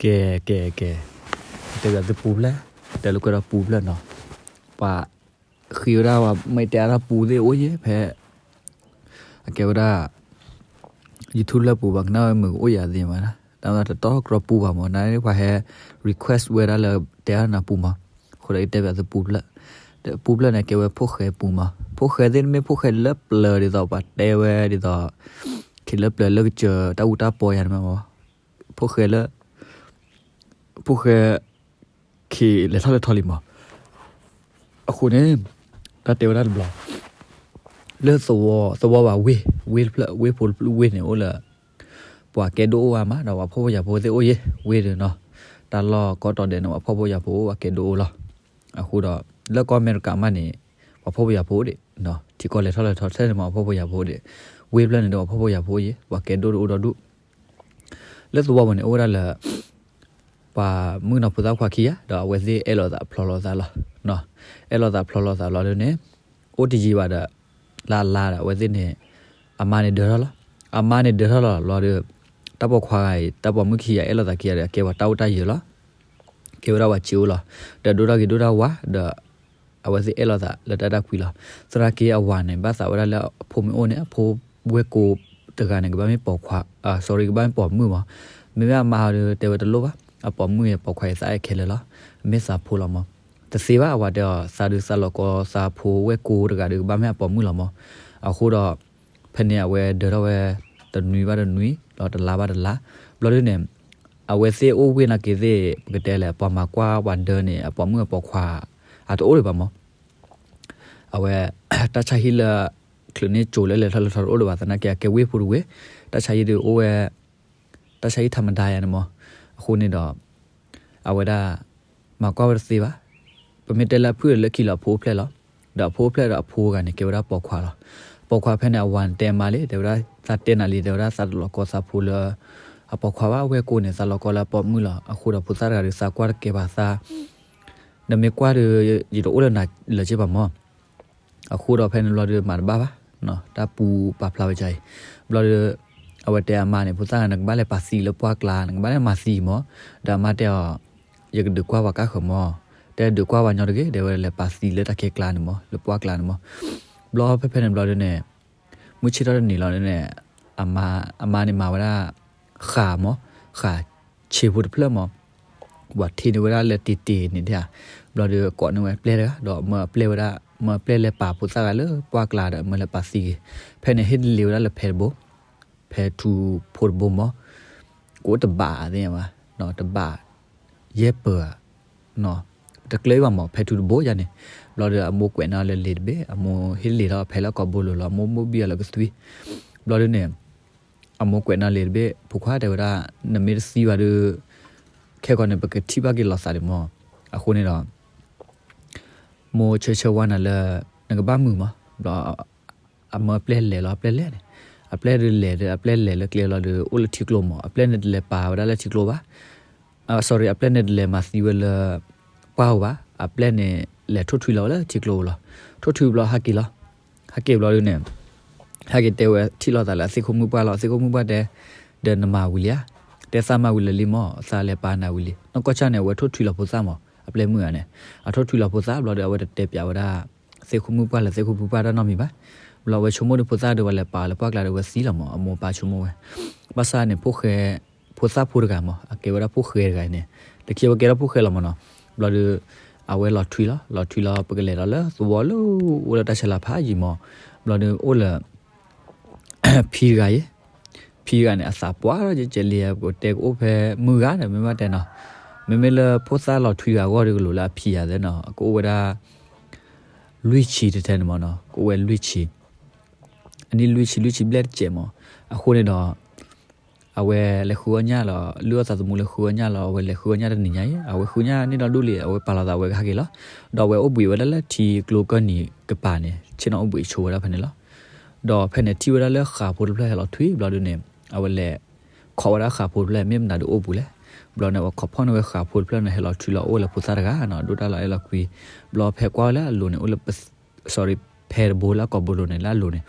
ကဲ ကဲ ကဲ, တဲဘၣ်သုပူၤဖျဲၣ်, တဲလိာ်ကွဲဒီးပူၤဖျဲၣ်နီၤ, ပှၤဃ့ဝဲဒၣ် ပှၤမ့ၢ်တဲအါထီၣ်ပူၤသ့ၣ်အိၣ်ယဲၢ်ဖဲ အကဲဝဲဒၣ် YouTube လၢပူၤ ပှၤကနၣ်ဝဲမုာ်ကအိၣ်ယဲၢ်သ့မး, တၢ်မ့ၢ်တတီတကြၢးပူၤဘၣ်မး, နပှၤဟဲ request ဝဲဒၣ်လၢတဲအါထီၣ်နၤပူၤမး, အဃိဒီးယတဲဘၣ်သုပူၤဖျဲၣ်, ပူၤဖျဲၣ်န့ၣ် ကဲဝဲဖိၣ်ဃဲပူၤမး, ဖိၣ်ဃဲသ့ၣ်တမ့ၢ်ဖိၣ်ဃဲလၢပျၢၤဒ်သိးပှၤတဲဝဲဒ်သိး ခ့လၢပျၢၤလၢကစၢၤတၢ်အူတၢ်ပီယၤန့ၣ်မး, ဖိၣ်ဃဲလၢ ဖိၣ်ဃဲ ခ့လဲၤထီၣ်လဲၤထီလံမး, အဃိန့ၣ် တၢ်တဲဝဲဒၣ်တဘျီ လၢသဝီ သဝီဘၣ်ဝ့ၢ် ဝ့ၢ်တဖျၢၣ် ဝ့ၢ်ဖိတဖျၢၣ် ဝ့ၢ်န့ၣ်အိၣ်လၢ ပှၤကဲဒိၣ်အိၣ်ဝဲမး ဒီးပှၤဖှီၣ်ဖိယာ်ဖိသ့ၣ်အိၣ်ယဲၢ် ဝ့ၢ်ဒီးနီၤ, တၢ်လီၢ်ကိးတီၤဒဲးန့ၣ် ပှၤဖှီၣ်ဖိယာ်ဖိအိၣ် ပှၤကဲဒိၣ်အိၣ်လီၤ. အဃိဒီး လၢကီၢ်အမဲရကၤမးန့ၣ် ပှၤဖှီၣ်ဖိယာ်ဖိအိၣ်ဒံး, ထံကီၢ်လဲၤထီၣ်လဲၤထီထဲန့ၣ်မး ပှၤဖှီၣ်ဖိယာ်ဖိအိၣ်ဒံး, ဝ့ၢ်တဖျၢၣ်န့ၣ်ဒီးပှၤဖှီၣ်ဖိယာ်ဖိအိၣ်ယဲၢ် ပှၤကဲဒိၣ်တအိၣ်ဒီဒူၣ် လၢသဝီပူၤန့ၣ် အိၣ်ဝဲဒၣ်လၢ ပှၤမုၣ်ကနီၤဖိသၣ်ခွါခံဂၤ ဒီးအဝဲသ့ၣ်အဲၣ်လိာ်သးဖျီလိာ်သးလီၤ. အဲၣ်လိာ်သးဖျီလိာ်သးလီၤဒ်န့ၣ် အိၣ်တယံာ်ဘၣ်ဒီး လၢအလါဒီး အဝဲသ့ၣ်န့ၣ် အမါန့ၣ်ဒၢထီၣ်လီၤ. အမါန့ၣ်ဒၢထီၣ်လီၤဘျီဒီး တၢ်ပိာ်ခွါဂၤအံၤ တၢ်ပိာ်မုၣ်ခံဂၤအံၤ အဲၣ်လိာ်သးခံဂၤဒီး အကဲပှၤတၢ်အိၣ်တၢ်ယၢၤလီၤ. ကဲဝဲဒၣ်ပှၤစ့အိၣ်လီၤ. ဒီးဒိၣ်တၢ်ဂ့ၤဒိၣ်တၢ်ဝါဒီး အဝဲသ့ၣ်အဲၣ်လိာ်သးလၢတၢ်အဲၣ်တၢ်ကွံလီၤ. သနာ်က့အဝၤန့ၣ် ဘၣ်သးဝဲဒၣ်လၢအဖိမ့ၢ်အိၣ်န့ၣ် အဖိဝဲၢ်ကိတဂၤန့ၣ် ကဘၣ်မ့ၢ်ပိာ်ခွါ, sorry ကဘၣ်မ့ၢ်ပိာ်မုၣ်မး. မ့မ့ၢ်အမါဒီးတဲဝဲတလိၣ်ဘၣ်, အပိာ်မုၣ်အံၤပိာ်ခွါအံၤသးအဲၣ်ခဲလၢာ်လီၤ. မ့ၢ်သးဖိလီၤမး. တသ့ဘၣ် အဝၤတဲအီၤ သးဒုးသးလီၤကီသးဖိဝဲၢ်ကိတဂၤဒီး ကဘၣ်မ့ၢ်အပိာ်မုၣ်လီၤမး. အဃိဒီး ဖဲန့ၣ်အဝဲဒၢထီၣ်ဝဲ တနွံဘၣ်တနွံ ဒီးတလါဘၣ်တလါ ဘျီဒ်န့ၣ် အဝဲသ့ၣ်အိၣ်ဝ့ၢ်နာ်က့သ့ၣ် ပကတဲလဲၣ် ပှၤမၤကွၢ်ပှၤဒၢန့ၣ် အပိာ်မုၣ်အပိာ်ခွါ အတအိၣ်ဒံးဘၣ်မး. အဝဲ တၢ်ဆါဟံၣ်လၢ ချုးန့ၢ်ကၠိၤလၢလဲၤထီၣ်လဲၤထီတအိၣ်ဒံးဘၣ် သနာ်က့အကဲဝ့ၢ်ဖိတဝ့ၢ်, တၢ်ဆါဟံၣ်ဒုးအိၣ်ဝဲ တၢ်ဆါဟံၣ်ထးမဒါယၤန့ၣ်မး. အဃိန့ၣ်ဒီး အဝဲဒၣ် မၤကွၢ်ဝဲတသ့ဘၣ်. ပမ့ၢ်တဲလၢအဖုၣ်လၢခံလီၤ အဖိအိၣ်ဖျဲၣ်လီၤ. ဒီးအဖိအိၣ်ဖျဲၣ်ဒီးအဖိဂၤန့ၣ် ကဲဝဲဒၣ်ပိာ်ခွါလီၤ. ပိာ်ခွါဖဲန့ၣ် အဝၤန့ၣ်တဲမါလံ တဲဝဲဒၣ် သးတဲနၤလံ တဲဝဲဒၣ် သးတလီၤကီသးဖိလၢ အပိာ်ခွါဘၣ် ဝဲၢ်ကိန့ၣ် သးလီၤကီလၢအပိာ်မုၣ်လီၤ. အဃိဒီးဖိသၣ်တဂၤဒီး သးကွၢ်တကဲဘၣ်သး နမ့ၢ်ကွၢ်ဒီး ယတအိၣ်လၢနၤလၢၤက့ဘၣ်မး. အဃိဒီးဖဲန့ၣ်ဘျီဒီး မၤတဘၣ်ဘၣ်, တၢ်ပူၤပာ်ဖျါဝဲဒ်အံၤ. ဘျီဒီး အဝဲတဲအမါန့ၣ် ဖိသၣ်ဂၤ နကဘၣ်လဲၤပာ်သံလၢပှၢ်ကျါ, နကဘၣ်လဲၤမၤသံမး. ဒီးအမါတဲအီၤ ယကဒုးကွၢ်ပှၤကါဃၢၤမး, တဲဒုးကွၢ်ပှၤညီတဂ့ၤ, ဒီးဝဲလဲၤပာ်သံလၢတၢ်ခဲကျါန့ၣ်မး, လၢပှၢ်ကျါန့ၣ်မး. ဘျီဖဲဖဲန့ၣ်ဘျီဒ်န့ၣ် မုၢ်ဆ့ၣ်ထီၣ်တနံၤလီၤန့ၣ် အမါန့ၣ်မၤဝဲဒၣ် ဃာ်မး, ဃာ်ဆ့ဖိတဖျၢၣ်မး, ပှၤထံၣ်န့ၢ်ဝဲဒၣ်လၢတ့ၢ်တ့ၢ်န့ၣ်ဒၣ်, ဘျီဒီးကိးန့ၢ်ဝဲပျဲၢ်တဂၤ ဒီးမၢအပျဲၢ်ဝဲဒၣ်, မၢအပျဲၢ်လဲၤပာ်ဖိသၣ်ဂၤလၢပှၢ်ကျါဒီး မၢလဲၤပာ်သံဂ့ၤ. ဖဲန့ၣ်ဟ့ၣ်တလ့ၤဝဲဒၣ်လၢဖဲတဘိ, ဖဲထူဖိတဘိမး, ကအိၣ်တဘးသ့ၣ်ညါဘၣ်, တဘး ယဲၢ်ပၢၤဧါ, တကျၢၤဘၣ်မး ဖဲထူတဘိယါန့ၣ်. ဘျီဒီးအမိၢ်ကွဲးန့ၢ်လၢလ့ၤတဘ့ၣ်, အမိၢ်ဟ့ၣ်လ့ၤထီၣ်ဖဲလၢကိာ်ဘိလိၤလီၤ, အမိၢ်မိၣ်ဘံၣ်အီၤလၢကသွံ. ဘျီဒ်န့ၣ် အမိၢ်ကွဲးန့ၢ်လ့ၤတဘ့ၣ်, ဖိခွါတဲဝဲဒၣ် နမ့ၢ်တသံဘၣ်ဒီး ခဲကီးန့ၣ် ပကထံၣ်ဘၣ်က့ၤလီၤသးဒံးမး. အဃိန့ၣ်ဒီး မိၢ်ဆၢဆၢဝါနၤလၢ နကဘၣ်မုာ်မး. ဘျီ အမၢအပျဲၢ်လဲၤလီၤ, အပျဲၢ်လဲၤန့ၣ်, အပျဲၢ်ဒုးလဲၤဒီး အပျဲၢ်လဲၤလၢကျဲလီၤဒီး အိၣ်လၢထံကျိမး. အပျဲၢ်န့ၣ်တလဲၤပာ်ဝဲဒၣ်လၢထံကျိဘၣ်. sorry အပျဲၢ်န့ၣ်တလဲၤမၤသံဝဲလၢ ပှၢ်ဧိၤဘၣ်. အပျဲၢ်န့ၣ် လဲၤထိၣ်ထွံလီၤဝဲလၢထံကျိလီၤ. ထိၣ်ထွံဘျီဟဲက့ၤလီၤ. ဟဲက့ၤဘျီဒ်န့ၣ် ဟဲက့ၤတဲဝဲထံၣ်လိာ်သးလၢအသ့ၣ်ခိၣ်မုၣ်ပှၢ်လီၤ. အသ့ၣ်ခိၣ်မုၣ်ပှၢ်တဲ ဒီးနမၤဝံၤလံဧါ. တဲသးမၤဝံၤလၢာ်လံမး, သးလဲၤပာ်နၤဝံၤလံ. နီၢ်ကီၢ်ဆၣ်န့ၣ် အဝဲထိၣ်ထွံလီၤဖိသၣ်မး, အပျဲၢ်မုၣ်ဂၤန့ၣ် အထိၣ်ထွံလီၤဖိသၣ်ဘျီဒီး အဝဲတတဲပျးဝဲဒၣ် သ့ၣ်ခိၣ်မုၣ်ပှၢ်လၢသ့ၣ်ခိၣ်မုၣ်ပှၢ်တၢ်နီတမံၤဘၣ်. ဘျီအဝဲဆိကမိၣ်ဒီးဖိသၣ်ဒီး ဝဲလဲၤပာ်လၢပှၢ်ကျါဒီး ဝဲသံလီၤမး, အမိၢ်ပၢ်ဆိကမိၣ်ဝဲ. ဘၣ်ဆၣ်န့ၣ် ဖိၣ်ဃဲ ဖိသၣ်ဖိတဂၤမး, အကဲဝဲဒၣ်ဖိၣ်ဃဲတဂၤအံၤန့ၣ်, တခီဝဲကဲထီၣ်ဖိၣ်ဃဲလီၤမးနီၤ. ဘျီဒီး အဝဲလီၤထွံလီၤ, လီၤထွံလီၤ ပကလဲၤဒီးလၢသဝီလၢ အိၣ်လၢတၢ်ဆါလၢဖးယံၤမး. ဘျီဒီးအိၣ်လၢ ဖံတဂၤအံၤ, ဖံတဂၤန့ၣ် အသးပှၢ်ဒီးကဲကဲလံ, ပတဲကအိၣ်ဖဲမုၢ်ဂၤဒီး မ့ၢ်ဘၣ်တဲနီၤ, မ့မ့ၢ်လၢဖိသၣ်လီၤထွံတဂၤအဂီၢ်ဒီး ကလိၤလၢအဖံဂၤသ့နီၤ, ကအိၣ်ဝဲဒၣ် လွံၢ်ဆံတထဲန့ၣ်မးနီၤ, ကအိၣ်ဝဲလွံၢ်ဆံ, အနံၣ်လွံၢ်ဆံ လွံၢ်ဆံဘျဲၣ်တစဲးမး. အဃိန့ၣ်ဒီး အဝဲလဲၤဃုအီၣ်ညၣ်လီၤ, လုၢ်အီၣ်သးသမူလၢဃုအီၣ်ညၣ်လီၤ, အဝဲလဲၤဃုအီၣ်ညၣ်တနံၤညါအံၤ, အဝဲဃုညၣ်န့ၢ်ဒီဒူၣ်လံ, အဝဲပာ်လီၤသးဝဲကဟဲက့ၤလီၤ. ဒီးအဝဲအိၣ်ဘှံးဝဲဒၣ်လၢထံကျိကၢၢ်နံၤကပၤန့ၣ်, ဆ့ၣ်နီၤအိၣ်ဘှံးဆိဝဲဒၣ်ဖဲန့ၣ်လီၤ. ဒီးဖဲန့ၣ်ထံၣ်ဝဲဒၣ်လၢဃးဖိတဖျၢၣ်ဟဲလီၤထွံ, ဘျီဒုန့ၣ် အဝဲလဲၤ ခိးဝဲဒၣ်ဃးဖိတဖျၢၣ် မ့ၢ်မနုၤဒုးအိၣ်ပူၤလဲၣ်. ဘျီန့ၣ် အဝဲခိးဖီၣ်န့ၢ်ဝဲဃးဖိတဖျၢၣ်န့ၣ် ဟဲလီၤထွံလီၤအိၣ်လၢဖိသၣ်တဂၤနီၤ, ဒိၣ်တၢ်လီၤအဲၣ်လီၤကွံ. ဘျီဖဲကွၢ်ဝဲလၢအလိၤန့ၣ် အိၣ်လၢ sorry ဖဲတဘိလၢအကိာ်ဘိလိၤန့ၣ် လၢအလိၤန့ၣ်,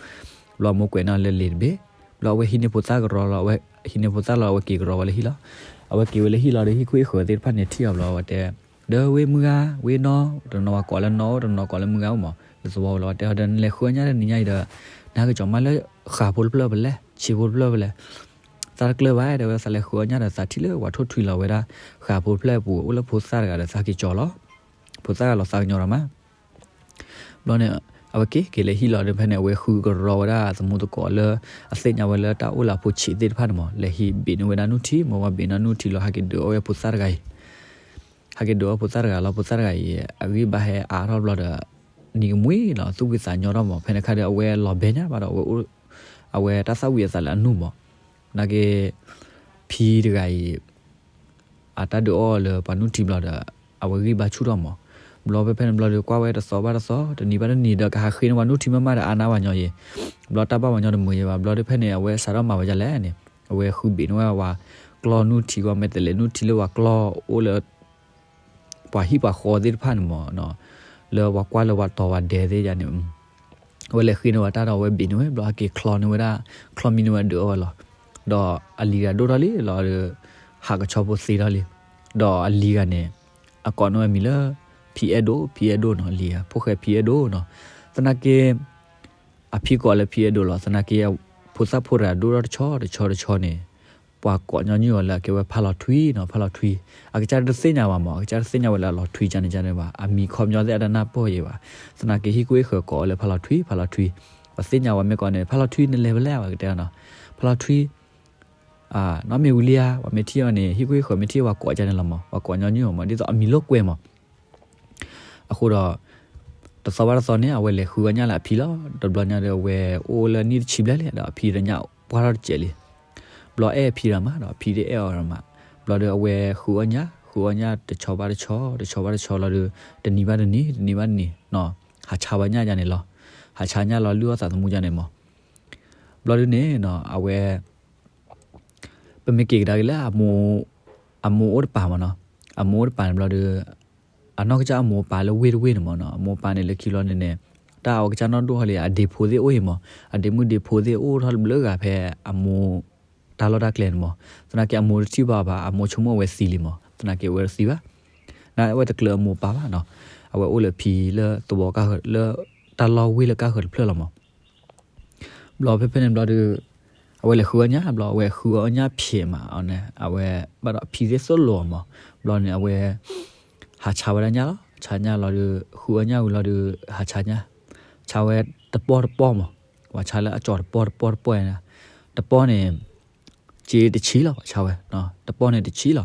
ဘျီအမိၢ်ကွဲးန့ၢ်လၢလ့ၤတဘ့ၣ်, ဘျီအဝဲဟံးန့ၢ်ဖိသၣ်ကရီလီၤ, အဝဲဟံးန့ၢ်ဖိသၣ်လီၤ အဝဲက့ၤကရီဝဲလၢဟံၣ်လီၤ. အဝဲက့ၤဝဲလၢဟံၣ်လီၤဒီး ဟံၣ်ခိၣ်ဟံၣ်ဃၢၤသ့ၣ်တဖၣ်န့ၣ် ထံၣ်အီၤဘျီ အဝဲတဲ, ဒီးဝ့ၢ်မုၢ်ဂၤ ဝ့ၢ်နီၢ်, တနီၤဝဲကိးလၢနီၢ်အိၣ် တနီၤကိးလၢမုၢ်ဂၤအိၣ်မး, လၢသဝီဝဲလီၤ. တဲအီၤဒီး နလဲၤဃုအီၣ်ညၣ်တနံၤညါအံၤဒီး နဟဲက့ၤကၠီၤမးလၢဃာ်ဖိတဖျၢၣ်ဖဲလဲၣ်, ဆံးဖိတဖျၢၣ်ဖဲလဲၣ်. သးတကျၢၢ်ဘၣ်, တဲဝဲဒၣ် သးလဲၤဃုအီၣ်ညၣ်ဒီး သးထံၣ်လၢပှၤထိၣ်ထွံလီၤဝဲဒၣ် ဃာ်ဖိတဖျၢၣ်အပူၤ အိၣ်လၢဖိသၣ်တဂၤဒီး သးက့ၤကၠီၤလီၤ. ဖိသၣ်ဂၤလီၤ သးကညီၤဒီးမး ဘျီန့ၣ် အဝဲက့ၤက့ၤလၢဟံၣ်လီၤဒီး ဖဲန့ၣ် အဝဲဃုကရီဝဲဒၣ်သမူသကိးလၢ အသ့ၣ်ညါဝဲလၢတၢ်အိၣ်လၢအဖိဆံးသ့ၣ်တဖၣ်န့ၣ်မး, လဲၤဟံးဘ့ၣ်န့ၢ်ဝဲဒၣ်နူၢ်ထံ, မ့ၢ်ဝဲဘ့ၣ်န့ၢ်နူၢ်ထံလီၤ ဟဲက့ၤဒုးအီၣ်ဝဲဖိသၣ်တဂၤအံၤ, ဟဲက့ၤဒုးအီၣ်ဖိသၣ်တဂၤလီၤ. ဖိသၣ်တဂၤအံၤ အဂံၢ်ဘါဟဲအါထီၣ်ဘျီဒီး နံၤကမှံလီၤ သူၣ်ဖှံသးညီထီၣ်မး. ဖဲန့ၣ်အခါဒီး အဝဲလီၤဘဲညါဘၣ်ဒီး အဝဲအိၣ်, အဝဲတၢ်သၣ်ဝံၤအသးလၢအနူၢ်မး, နာ်က့ ဖံတဂၤအံၤ အတၢ်ဒုးအီၣ်လၢပှၤနူၢ်ထံဘျီဒီး အဝဲဂံၢ်ဘါဆူၣ်ထီၣ်မး. ဘျီဖဲဖဲန့ၣ်ဘျီဒီး ကွၢ်ဝဲတသီဘၣ်တသီ တနံၤဘၣ်တနံၤဒီး ကဟးဃ့န့ၢ်ပှၤနူၢ်ထံမ့ၢ်မးဒီး အါန့ၢ်ပှၤညီယဲၤ, ဘျီတၢ်ဘၣ်ပှၤညီတမုာ်ယဲၤဘၣ်. ဘျီဒီးဖဲန့ၣ် အဝဲစးထီၣ်မၤဝဲဒ်လဲၣ်န့ၣ် အဝဲဃုဘ့ၣ်န့ၢ်ဝဲပှၤကျီၢ်နူၢ်ထံ ဝဲမဲာ်တဲးလဲးနူၢ်ထံလၢပှၤကျီၢ်အိၣ်လၢ ပှၤဟံၣ်ပှၤဃီသ့ၣ်တဖၣ်န့ၣ်မး, လၢပှၤကွၢ်လၢပှၤတီၤပှၤဒဲးသ့ၣ်ယါန့ၣ် အဝဲလဲၤဃ့န့ၢ်ဝဲတၢ်ဒီး အဝဲဘ့ၣ်န့ၢ်ဝဲ ဘျီဟဲက့ၤချီန့ၢ်ဝဲဒၣ်, ချီမံန့ၢ်ဝဲဒုးအီၣ်ဝဲလီၤ. ဒီးအလံၤဂၤဒိၣ်ထီၣ်လံလီၤဒီး ဟးကဆီဖိသ့ထီၣ်လံ. ဒီးအလံၤဂၤန့ၣ် အကိးန့ၢ်ဝဲမံၤလၢ ဖံအဲၣ်ဒိၣ်, ဖံအဲၣ်ဒိၣ်နီၤ, အလံၤဂၤ ဖိၣ်ဃဲဖံအဲၣ်ဒိၣ်နီၤ. သနာ်က့ အဖံကိးလၢဖံအဲၣ်ဒိၣ်လီၤ. သနာ်က့ ဖိသၣ်ဖိတဂၤဒိၣ်ထီၣ်တဆီတဆီတဆီန့ၣ် ပှၤကိးညီနုၢ်အီၤလၢအကဲဝဲဖးလီၤထွံနီၤ, ဖးလီၤထွံ. အကစၢ်တသ့ၣ်ညါဘၣ်မး, အကစၢ်တသ့ၣ်ညါဝဲလၢအလီၤထွံကန့ၣ်ကန့ၣ်ဘၣ်. အမံၤခီပညီသ့ၣ်အတနၢ်ပၢၢ်ယဲၤဘၣ်. သနာ်က့ဟံၣ်ခိၣ်ဟံၣ်ဃၢၤကိးအီၤလၢဖးလီၤထွံ, ဖးလီၤထွံ. ပှၤသ့ၣ်ညါဝဲမ့ၢ်ကိးန့ၣ် ဖးလီၤထွံနလဲၤဖဲလဲၣ် ဝဲကတဲနီၤ, ဖးလီၤထွံ နီၢ်မ့ၢ်ဝံၤလံဧါ, ပှၤမ့ၢ်ထံၣ်အီၤန့ၣ် ဟံၣ်ခိၣ်ဟံၣ်ဃၢၤမ့ၢ်ထံၣ်ဝဲကိးကန့ၣ်လီၤမး, ပှၤကိးညီနုၢ်အီၤမး ဒ်သိးအမံၤလိာ်ကွဲမး. အဃိဒီး တသီဘၣ်တသီန့ၣ် အဝဲလဲၤဃုအီၣ်ညၣ်လၢအဖံလီၤ. တဘျီညါဒီး အဝဲအိၣ်လၢနံၣ်တဆံဘျဲၣ်လံဒီး အဖံတညၣ်ပှၢ်ထီၣ်တစဲးလံ. ဘျီအဲၣ်အဖံတဂၤမးဒီး အဖံတအဲၣ်အီၤမး. ဘျီဒီး အဝဲဃုအီၣ်ညၣ်, ဃုအီၣ်ညၣ်တဆီဘၣ်တဆီ, တဆီဘၣ်တဆီလီၤဒီး တနံၤဘၣ်တနံၤ, တနံၤဘၣ်တနံၤနီၤ, ဟးဆါဝဲညၣ်ယါန့ၣ်လီၤ. ဟးဆါညၣ်လီၤ လုၢ်အီၣ်သးသမူယါန့ၣ်မး. ဘျီဒုန့ၣ်နီၤ အဝဲ ပမ့ၢ်က့ၤကဒါက့ၤလၢ အမိၢ်အိၣ်တပၤမးနီၤ, အမိၢ်အိၣ်တပၤန့ၣ်ဘျီဒီး အနီၢ်ကစၢ်အမိၢ်ပၢ်လၢဝ့ၢ်တဝ့ၢ်န့ၣ်မးနီၤ, အမိၢ်ပၢ်န့ၣ်လၢခံဘျီန့ၣ်န့ၣ် တၢ်အီၣ်ကစၢ်နီၢ်ဒိၣ်ထီၣ်လံ အဒ့ဖိသ့ၣ်အိၣ်အံၤမး, အဒ့မုၣ်ဒ့ဖိသ့ၣ်အိၣ်ထီၣ်တဘျုးဂၤဖဲအမိၢ်တၢ်လီၢ်တၢ်ကျဲန့ၣ်မး, သနာ်က့အမိၢ်တထံၣ်ဘၣ်ဘၣ်, အမိၢ်ဆိကမိၣ်အဝဲသံလံမး, သနာ်က့အဝဲတသံဘၣ်, နဝဲတကျၢၤအမိၢ်ပၢ်ဘၣ်နီၤ, အဝဲအိၣ်လၢဖံလၢသဝီကၢ်ဃၢၤလၢ တၢ်လီၢ်ဝ့ၢ်လၢကၢ်ဃၢၤတဖျၢၣ်လီၤမး. ဘျီဖဲဖဲန့ၣ်ဘျီဒီး အဝဲလဲၤဃုအီၣ်ညၣ်ဘျီ အဝဲဃုအီၣ်ညၣ်ဖျဲးမးအီၤန့ၣ် အဝဲဘၣ်ဒီးအဖံသ့ၣ်သိၣ်လိအီၤမး, ဘျီန့ၣ် အဝဲ ဟးဆါဝဲဒၣ်ညၣ်လီၤ, ဆါညၣ်လီၤဒီး ဃုအီၣ်ညၣ်ဝံၤလီၤဒီး ဟးဆါညၣ်, ဆါဝဲတပီၢ်တပီၢ်မး, ပှၤဆါလၢအကၠီၤတပီၢ်တပီၢ်တပီၢ်န့ၣ်, တပီၢ်န့ၣ် က့တဆံလီၤ ပှၤဆါဝဲ, တပီၢ်န့ၣ်တဆံလီၤ.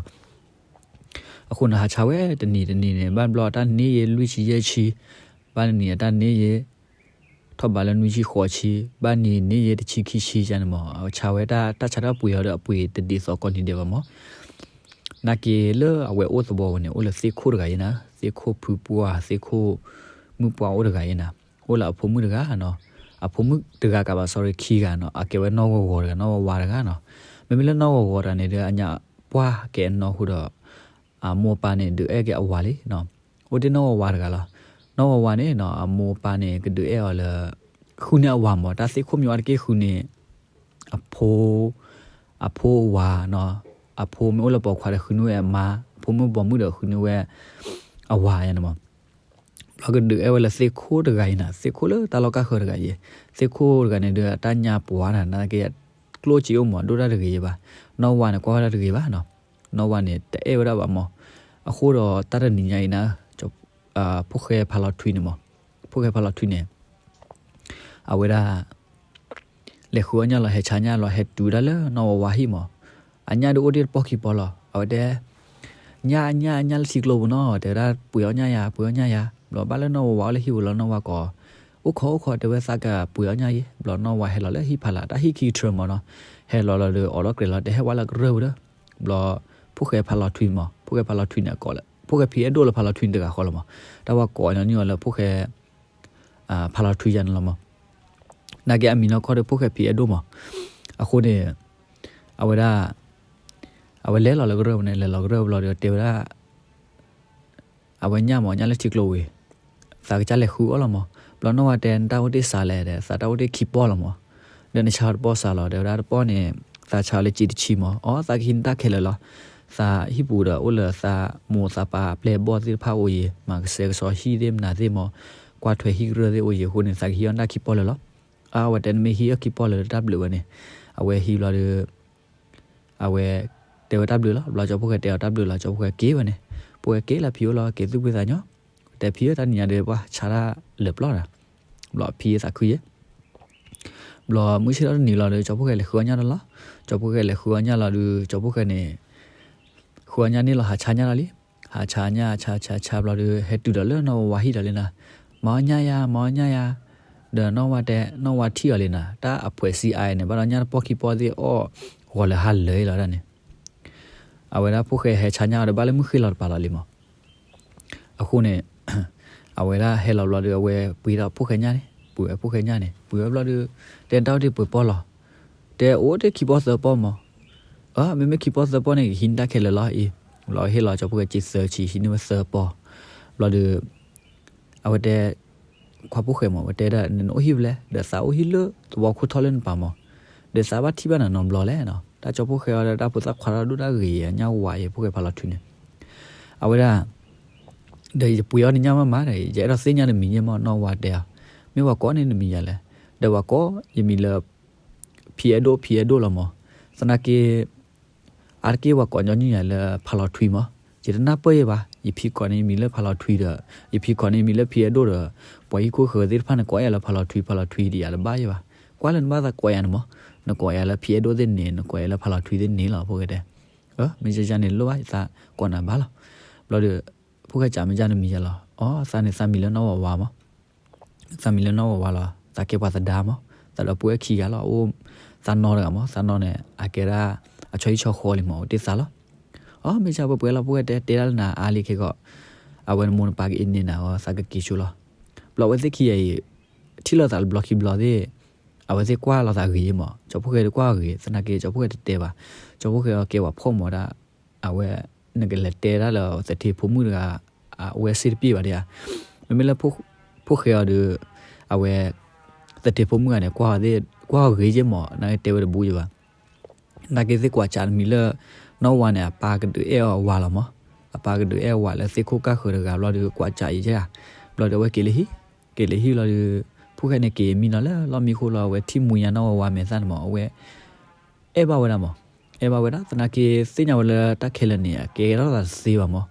အဃိန့ၣ် ဟးဆါဝဲတနံၤတနံၤန့ၣ် ဘၣ်ဘျီအတၢ်န့ၢ်ယဲၤလွံၢ်ဆံယဲၢ်ဆံ, ဘၣ်နံၤအတၢ်န့ၢ်ယဲၤ ထီၣ်ဘးလၢနွံဆံဃိးဆံ, ဘၣ်နံၤန့ၢ်ယဲၤတဆံခံဆံန့ၣ်မး, အဝဲဆါဝဲတၢ်ဆါတၢ်ပှ့ၤအီၤဒီးအပှ့ၤတဒ်သိးကိးနံၤဒဲးဘၣ်မး. နာ်က့လၢအဝဲအိၣ်သဝီဝဲန့ၣ် အိၣ်လၢသ့ၣ်ခိၣ်တဂၤယဲနၤ, သ့ၣ်ခိၣ်ဖုပှၢ် သ့ၣ်ခိၣ်မုၣ်ပှၢ်အိၣ်တဂၤယဲနၤ, အိၣ်လၢအဖိမုၣ်တဂၤနီၤ, အဖိမုၣ်တဂၤကဘၣ် sorry ခံဂၤနီၤ, အကဲဝဲနီၢ်ဂီၤဂီၤတဂၤ နီၢ်ဝါဝါတဂၤနီၤ. မ့မ့ၢ်လၢနီၢ်ဂီၤဂီၤတဂၤန့ၣ်ဒီး အညၣ်ပှၢ်ကဲအနီၢ်ဃိဒီး အမိၢ်အပၢ်န့ၣ် ဒုးအဲၣ်က့ၤအဝၤလံနီၤ. အိၣ်တ့ၢ်နီၢ်ဝါဝါတဂၤလီၤ. နီၢ်ဝါဝါန့ၣ်နီၤ အမိၢ်အပၢ်န့ၣ် ကဒုးအဲၣ်အီၤလၢ ဃုန့ၢ်အဝၤမး, တၢ်သ့ၣ်ခိၣ်မ့ၢ်အိၣ်တက့ၢ်ဃုန့ၢ် အဖိ အဖိအဝၤနီၤ, အဖိမ့ၢ်အိၣ်လၢပိာ်ခွါဒီးဃုန့ၢ်ဝဲအမါ, အဖိမ့ၢ်ပိာ်မုၣ်ဒီးဃုန့ၢ်ဝဲ အဝၤယါန့ၣ်မး. ဘျီကဒုးအဲၣ်ဝဲလၢသ့ၣ်ခိၣ်တဂၤအံၤနၤ, သ့ၣ်ခိၣ်လၢတၢ်လီၢ်ကၢ်ဃၢၤတဂၤအံၤ, သ့ၣ်ခိၣ်တဂၤန့ၣ်ဒီး အတၢ်ညါပှၢ်နၤ, နာ်က့ ကျိၣ်စ့အိၣ်မး ဒိၣ်တၢ်တဂ့ၤဘၣ်. နီၢ်ဝါန့ၣ် ကွၢ်ဝဲဒၣ်တဂ့ၤဘၣ်နီၤ. နီၢ်ဝါန့ၣ် တအဲၣ်ဝဲဒၣ်ဘၣ်မး. အဃိဒီးတၢ်တနံၤညါအံၤနၤ, ဖိၣ်ဃဲဖးလီၤထွံန့ၣ်မး, ဖိၣ်ဃဲဖးလီၤထွံန့ၣ် အဝဲဒၣ် လဲၤဃုအီၣ်ညၣ်လီၤ ဟဲဆါညၣ်လီၤ ဟဲတုၤဒၣ်လၢနီၢ်ဝါဝါဟံၣ်မး. အညၣ်ဒုးအိၣ်တ့ၢ်တပီၢ်ခံပီၢ်လီၤ. အဝဲတဲ ညၣ် ညၣ် ညၣ်လၢထံကျိပူၤနီၤ, တဲဝဲဒၣ် ပှ့ၤအီၣ်ညၣ်ယၤ ပှ့ၤအီၣ်ညၣ်ယၤ. ဘျီဘၣ်လၢနီၢ်ဝါဝါအိၣ်လၢဟံၣ်ပူၤလီၤ နီၢ်ဝါကိး အိၣ်ခိး အိၣ်ခိး တဲဝဲသးကပှ့ၤအီၣ်ညၣ်ယဲ. ဘျီနီၢ်ဝါဟဲလီၤလၢဟံၣ်ဖးလၢ် တၢ်ဟံၣ်ခံကထြၢမးနီၤ. ဟဲလီၤလီၤဒီး အိးထီၣ်ကျဲလီၤ တဲဟဲဝဲလၢကရၢၢ်ပူၤဒီး ဘျီ ဖိၣ်ဃဲဖးလီၤထွံမး, ဖိၣ်ဃဲဖးလီၤထွံန့ၣ် အကိးလၢ ဖိၣ်ဃဲဖံအဲၣ်ဒိၣ်လၢဖးလီၤထွံန့ၣ်တဂၤဃီလီၤမး. တၢ်ဝဲကိးညီနုၢ်အီၤလၢဖိၣ်ဃဲ ဖးလီၤထွံယါန့ၣ်လီၤမး. နာ်က့အမံၤနီၢ်ကီၢ်ဒီးဖိၣ်ဃဲဖံအဲၣ်ဒိၣ်မး. အဃိန့ၣ် အဝဲဒၣ် အဝဲလဲၤလီၤလၢကရၢၢ်ပူၤန့ၣ် လဲၤလီၤကရၢၢ်ပူၤလီၤဒီးတဲဝဲဒၣ် အဝဲညၣ်မး ညၣ်လၢထံကျိဝံၤ သးကစၢ်လဲၤဃုအီၣ်လီၤမး. ဘျီနီၢ်ဝါတဲ နတၢ်အိၣ်တ့ၢ်စှၤလဲၣ်ဒီး သးတၢ်အိၣ်တ့ၢ်ခံပီၢ်လီၤမး. ဒီးနဆါတပီၢ်စှၤလီၤ တဲဝဲဒၣ် တပီၢ်န့ၣ် သးဆါလၢက့တဆံမး. အိ သးကဟံးနတၢ်ခဲလၢာ်လီၤ. သးဟံၣ်ပူၤဒီးအိၣ်လၢသးမိၢ်သးပၢ်ပျဲၢ်ဘီၣ်သ့ၣ်တဖၣ်အိၣ်ယံၤ, မၤကဆှဲကဆှီဟံၣ်သ့ၣ်မနုၤသ့ၣ်မး, ကွၢ်ထွဲဟံၣ်ကရၢၢ်သ့ၣ်အိၣ်ယံၤအဃိန့ၣ် သးကဟံးအီၣ်တၢ်ခံပီၢ်လၢာ်လီၤ. အဝဲတဲနမ့ၢ်ဟံးအီၣ်ခံပီၢ်လၢာ်လၢတၢ်ဘျုးဝဲန့ၣ်, အဝဲဟံးဘျီဒီး အဝဲတဲဝဲတၢ်ဘျုးလီၤ. ဘျီကၠီဖီၣ်ဃဲတဲအီၤတၢ်ဘျုးလီၤ, ကၠီဖီၣ်ဃဲက့ၤဝဲန့ၣ်, ဖီၣ်ဃဲက့ၤလၢဖံအိၣ်လီၤ, က့ၤသူၣ်ဖှံသးညီ, တဲဖံဧၢ တနံၤညါဒီးပှၤဆါတၢ်လၢာ်ပျီၢ်ဒီး, ဘျီဖံသးခုယဲ ဘျီမုၢ်ဆ့ၣ်ထီၣ်တနံၤလီၤဒီး ကၠီဖီၣ်ဃဲလဲၤဃုအီၣ်ညၣ်တၢ်လီၤ. ကၠီဖီၣ်ဃဲလဲၤဃုအီၣ်ညၣ်လီၤဒီး ကၠီဖီၣ်ဃဲန့ၣ် ဃုအီၣ်ညၣ်န့ၣ်လီၤ ဟးဆါညၣ်လီၤလံ. ဟးဆါညၣ် ဆါဆါဆါဘျီဒီး ဟဲတုၤဒီးလၢနီၢ်ဝါဟံၣ်ဒီးလံနၤ, မၤအီၣ်ညၣ်ယၤ မၤအီၣ်ညၣ်ယၤ, ဒီးနီၢ်ဝါတဲ နီၢ်ဝါထံၣ်အီၤလံနၤ, တၢ်အဖှဲး စံးအါ န့ၣ် ဘၣ်ဒီးညၣ်တပီၢ်ခံပီၢ်သ့ၣ်အီၣ် ဂီၤလၢဟါလၢာ်လီၤဒၣ်န့ၣ် အဝဲဒၣ်ဖီၣ်ဃဲဟဲဆါညၣ်အီၤဒီးဘၣ်လၢမုၢ်ဃ့ၢ်လီၤတပၤလီၤလံမး. အဃိန့ၣ် အဝဲဒၣ်ဟဲလီၤဘျီဒီး အဝဲပှ့ၤဒီးဖီၣ်ဃဲညၣ်န့ၣ်, ပှ့ၤဝဲဖီၣ်ဃဲညၣ်န့ၣ်, ပှ့ၤဝဲဘျီဒီး တဲတၢ်အိၣ်တ့ၢ်ပှဲၤပီၢ်လီၤ. တဲအိၣ်တ့ၢ်ခံပီၢ်သၢပီၢ်မး. အ မ့မ့ၢ်ခံပီၢ်သၢပီၢ်န့ၣ် ကဟံးန့ၢ်တၢ်ခဲလၢာ်လီၤအံၤ. ဘျီဟ့ၣ်လီၤကၠီဖီၣ်ဃဲစ့သၢဆံ ဟံးန့ၢ်ဝဲသၢပီၢ်. ဘျီဒီး အဝဲတဲ ခွါဖီၣ်ဃဲမး ဝဲတဲဒၣ် နအိၣ်ဟံၣ်ဖဲလဲၣ်, ဒီးသးအိၣ်ဟံၣ်လၢသဝီခိၣ်ထီၣ်လၢနပၤမး, ဒီးသးဘၣ်ထံၣ်ဘၣ်နၤနီတဘျီလဲၣ်နီၤ. တၢ်ကၠီဖီၣ်ဃဲအီၤဒီးတၢ်ဖိသၣ်ခွါထီၣ်ဒိၣ်တၢ်ဂ့ၤ အညၣ်ဝါအံၤ ဖီၣ်ဃဲဖးလီၤထွံန့ၣ်, အဝဲဒၣ် ဒီးယပှ့ၤအီၣ်နညၣ်မးမးဒီး ယအဲၣ်ဒိးသ့ၣ်ညါနမံၤယဲမး နီၢ်ဝါတဲအီၤ, မ့ၢ်ဝၤကိးန့ၣ်နမံၤယၤလဲၣ်, ဒီးဝၤကိး ယမံၤလၢ ဖံအဲၣ်ဒိၣ် ဖံအဲၣ်ဒိၣ်လီၤမး, သနာ်က့ အါတက့ၢ်ဝၤကိးညီနုၢ်ယၤလၢဖးလီၤထွံမး, ယတနၢ်ပၢၢ်ယဲဘၣ်, ယဖံကိးန့ၣ်ယမံၤလၢဖးလီၤထွံဒီး ယဖံကိးန့ၣ်ယမံၤလၢဖံအဲၣ်ဒိၣ်ဒီး ပှၤဟံၣ်ခိၣ်ဃၢၤသ့ၣ်တဖၣ်န့ၣ် ကိးယၤလၢဖးလီၤထွံ ဖးလီၤထွံဒ်ယၤတဘၣ်ယဲဘၣ်, ကွၢ်လၢနဘၣ်သးကိးယၤန့ၣ်မး, နကိးယၤလၢဖံအဲၣ်ဒိၣ်သ့ၣ်န့ၣ် နကိးယၤလၢဖးလီၤထွံသ့ၣ်န့ၣ်လီၤ ဖီၣ်ဃဲတဲ, မ့ၢ်ယၤန့ၣ်လိၣ်ဘၣ် ယသးကိးနၤဘၣ်လီၤ. ဘျီဒီး ဖီၣ်ဃဲစံး မ့ၢ်ယၤနမံၤယၤလီၤ, အီ သးန့ၣ်သးမံၤလၢနီၢ်ဝါဝါမး သးမံၤလၢနီၢ်ဝါဝါလီၤ, သးကဲပှၤသဒါမး, သးဒီပုၢ်ဝဲၢ်ခံဂၤလီၤ, အိၣ်သးနီတဂၤမး, သးနီန့ၣ် အကဲဒၣ် အဆီဟံၣ်ဆီဃီလံမး အိၣ်တ့ၢ်သးလီၤ. အီ မ့ၢ်ယၤပှဲၤပှဲၤလီၤ ဖီၣ်ဃဲတဲ တဲဒၣ်လၢနၤအါလံခဲကီး, အဝဲနမိၢ်နပၢ်ကအ့န့ၢ်နၤအီၤ သးကက့ၤဆိလီၤ. ဘျီအဝဲသ့ၣ်ခံဂၤအံၤ ထံၣ်လိာ်သးတဘျီခံဘျီသ့ၣ်, အဝဲသ့ၣ်ကွၢ်လိာ်သးဂ့ၤမး, ကၠီဖီၣ်ဃဲတကွၢ်ဂ့ၤ, သနာ်က့ ကၠီဖီၣ်ဃဲတတဲဘၣ်, ကၠီဖီၣ်ဃဲအီၤကဲပှၤဖှီၣ်မးဒၣ် အဝဲ နကလဲၤတဲဒၣ်လၢသထ့ဖိမုၣ်တဂၤ အဝဲစ့ၣ်တပ့ၢ်ဘၣ်ဒ်ဧါ, မ့မ့ၢ်လၢ ဖီၣ်ဃဲအီၤဒီး အဝဲ သထ့ဖိမုၣ်ဂၤန့ၣ် ကွၢ်အီၤဂ့ၤယဲၢ်မး နာ်က့တဲဝဲတဘူၣ်ယဲၢ်ဘၣ်, နာ်က့သ့ၣ်ကွၢ်စးတမံၤလၢ နီၢ်ဝါန့ၣ် အပၢ်ကဒုးအဲၣ်အီၤဝၤလီၤမး, အပၢ်ကဒုးအဲၣ်အီၤဝၤလၢသ့ၣ်ခိၣ်ကၢ်ဃၢၤတဂၤဘျီဒီး ကွၢ်စးအံၤယဲၢ်ဧါ, ဘျီဒီးအဝဲက့ၤလၢဟံၣ်, က့ၤလၢဟံၣ်လီၤဒီး ဖီၣ်ဃဲန့ၣ်က့ၤမံနီၤလၢလီၢ်မံခိၣ်လီၤ, အဝဲထံၣ်မှံညါနီၢ်ဝါဝါမဲာ်သၣ်န့ၣ်မး အဝဲ အဲၣ်ဘၣ်ဝဲဒၣ်မး, အဲၣ်ဘၣ်ဝဲဒၣ် သနာ်က့သ့ၣ်ညါဝဲလၢတၢ်ခဲလၢာ်န့ၣ် အကဲထီၣ်သးတသ့ဘၣ်မး,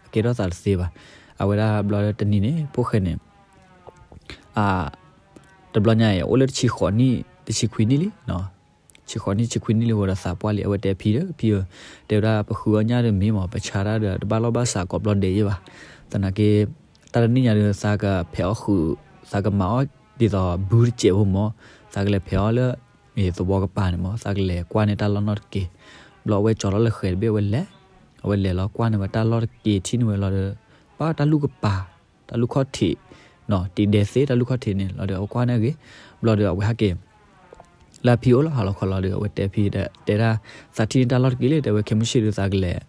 အကဲထီၣ်သးတသ့ဘၣ်, အဝဲဒၣ်ဘျီတနံၤန့ၣ် ဖီၣ်ဃဲန့ၣ် အ တဘျီညါအံၤ အိၣ်လၢတဆံဃိးနံၣ် တဆံခွံနံၣ်လံ, တဆံဃိးနံၣ် တဆံခွံနံၣ်လံအဃိဒီး သးပှၢ်လံ အဝဲတဲဖံဒီး ဖံဧၢ, တဲဝဲဒၣ်ပဃုအီၣ်ညၣ်ဒီးမ့ၢ်မး ပဆါတၢ်ဒီး တဘၣ်လီၢ်ဘၣ်စးကိးဘျီဒဲးယဲၢ်ဘၣ်, သနာ်က့ တၢ်တနံၣ်ညါဒီး သးကဖဲးအီၣ်ဃုာ်, သးကမၤအီၣ်ဒ်သိးဘုတစဲးဖိမး, သးကလဲၤဖဲးအီၣ်လၢ သဝီကပၤန့ၣ်မး သးကလဲၤကွၢ်န့ၢ်တၢ်လီၢ်နီၢ်တက့ၢ်, ဘျီအဝဲကၠီလီၤလၢဃဲၤတဘ့ၣ် အဝဲလဲၤ, အဝဲလဲၤလီၤကွၢ်န့ၢ်ဝဲတၢ်လီၢ်တက့ၢ် ထံၣ်န့ၢ်ဝဲလီၤဒီး ပၢ်တၢ်လူၢ်ကပၤ, တၢ်လူၢ်ခီၣ်ထံး, တံၤဒဲးသ့တၢ်လူၢ်ခီၣ်ထံးန့ၣ် လီၤဒီးအဝဲကွၢ်န့ၢ်အဂ့ၤ, ဘျီဒီးအဝဲဟဲက့ၤ လၢအဖံအိၣ်လီၤ ဟးလီၤခီလီၤဒီး အဝဲတဲဖံဒီး တဲဒၣ် သးထံၣ်န့ၢ်တၢ်လီၢ်တက့ၢ်လံ တဲဝဲခဲမုၢ်ဆ့ၣ်ဒီးသးကလဲၤ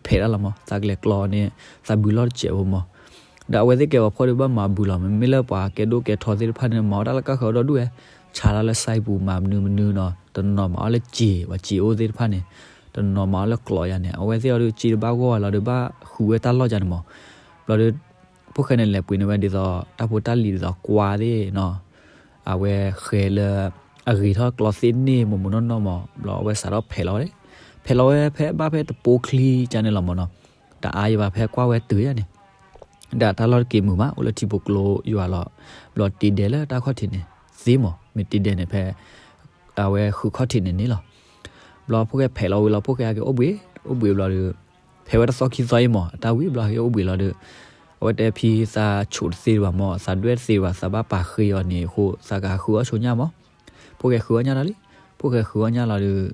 ဖဲးတၢ်လီၤမး သးကလဲၤကျီန့ၢ် သးဘုလီၢ်တစဲးဖိမး, ဒီးအဝဲသ့ၣ်ကဲပှၤဖှီၣ်ဒီးဘၣ်မၤဘုလီၤ မ့မ့ၢ်လၢပှၤကဲဒိၣ်ကဲထီသ့ၣ်တဖၣ်န့ၣ် မၤအီၣ်တၢ်လၢကၢ်ဃၢၤဒီဒူၣ်ဝဲ, ဆါတၢ်လၢစဲပူၤမၤမနုၤမနုၤနီၤ တနီၤမၤအီၣ်လၢစ့ၤ ပှၤစ့ၤအိၣ်သ့ၣ်တဖၣ်န့ၣ်, တနီၤမၤအီၣ်လၢကျီယါန့ၣ် အဝဲသ့ၣ်အီၤဒီးစ့တဘၣ်ဂီၢ်ဝဲလီၤဒီးဘၣ်ဃုဝဲတၢ်လီၢ်ယါန့ၣ်မး, ဘျီဒီး ဖီၣ်ဃဲန့ၣ်လဲၤပှ့ၤန့ၢ်ဝဲဒ်သိး တၢ်ဖိတၢ်လံၤဒ်သိးကွါသ့ၣ်နီၤ, အဝဲဃဲလၢ အဂ့ၤထီၣ်ကျီသ့ၣ်န့ၣ် မိၢ်မိၢ်နီၢ်နီၢ်မး ဘျီအဝဲစးထီၣ်ဖဲးလီၤဝဲ, ဖဲးလီၤဝဲဖဲဘၣ်ဖဲတပိာ်ချံကန့ၣ်လီၤမးနီၤ, တအါယံၤဘၣ်ဖဲကွၢ်ဝဲတုၤယါန့ၣ်, ဒီးတၢ်လီၢ်တက့ၢ်မုာ်မး အိၣ်လၢထံဖိကျိယွၤလီၤ, ဘျီတံၤဒဲးလၢတၢ်ခီၣ်ထံးန့ၣ် သ့မး မ့ၢ်တံၤဒဲးန့ၣ်ဖဲ အဝဲဃုခီၣ်ထံးန့ၣ်န့ၣ်လီၤ. ဘျီဖီၣ်ဃဲဖဲးလီၤဝံၤလီၤ ဖီၣ်ဃဲဟဲက့ၤအိၣ်ဘှံး, အိၣ်ဘှံးဘျီဒီး ဖဲးဝဲတသီခံသီအံၤမး အတၢ်ဝံၤဘျီဟဲက့ၤအိၣ်ဘှံးလီၤဒီး အဝဲတဲဖံသးဆိးတသ့ဘၣ်မး သးဒွဲၣ်တသ့ဘၣ် သးဘၣ်ပာ်ဃ့အီၤန့ၣ်အဃိ သးကဟးဃုအီၣ်ဆိညၣ်မး, ဖီၣ်ဃဲဃုအီၣ်ညၣ်တၢ်လံ, ဖီၣ်ဃဲဃုအီၣ်ညၣ်လီၤဒီး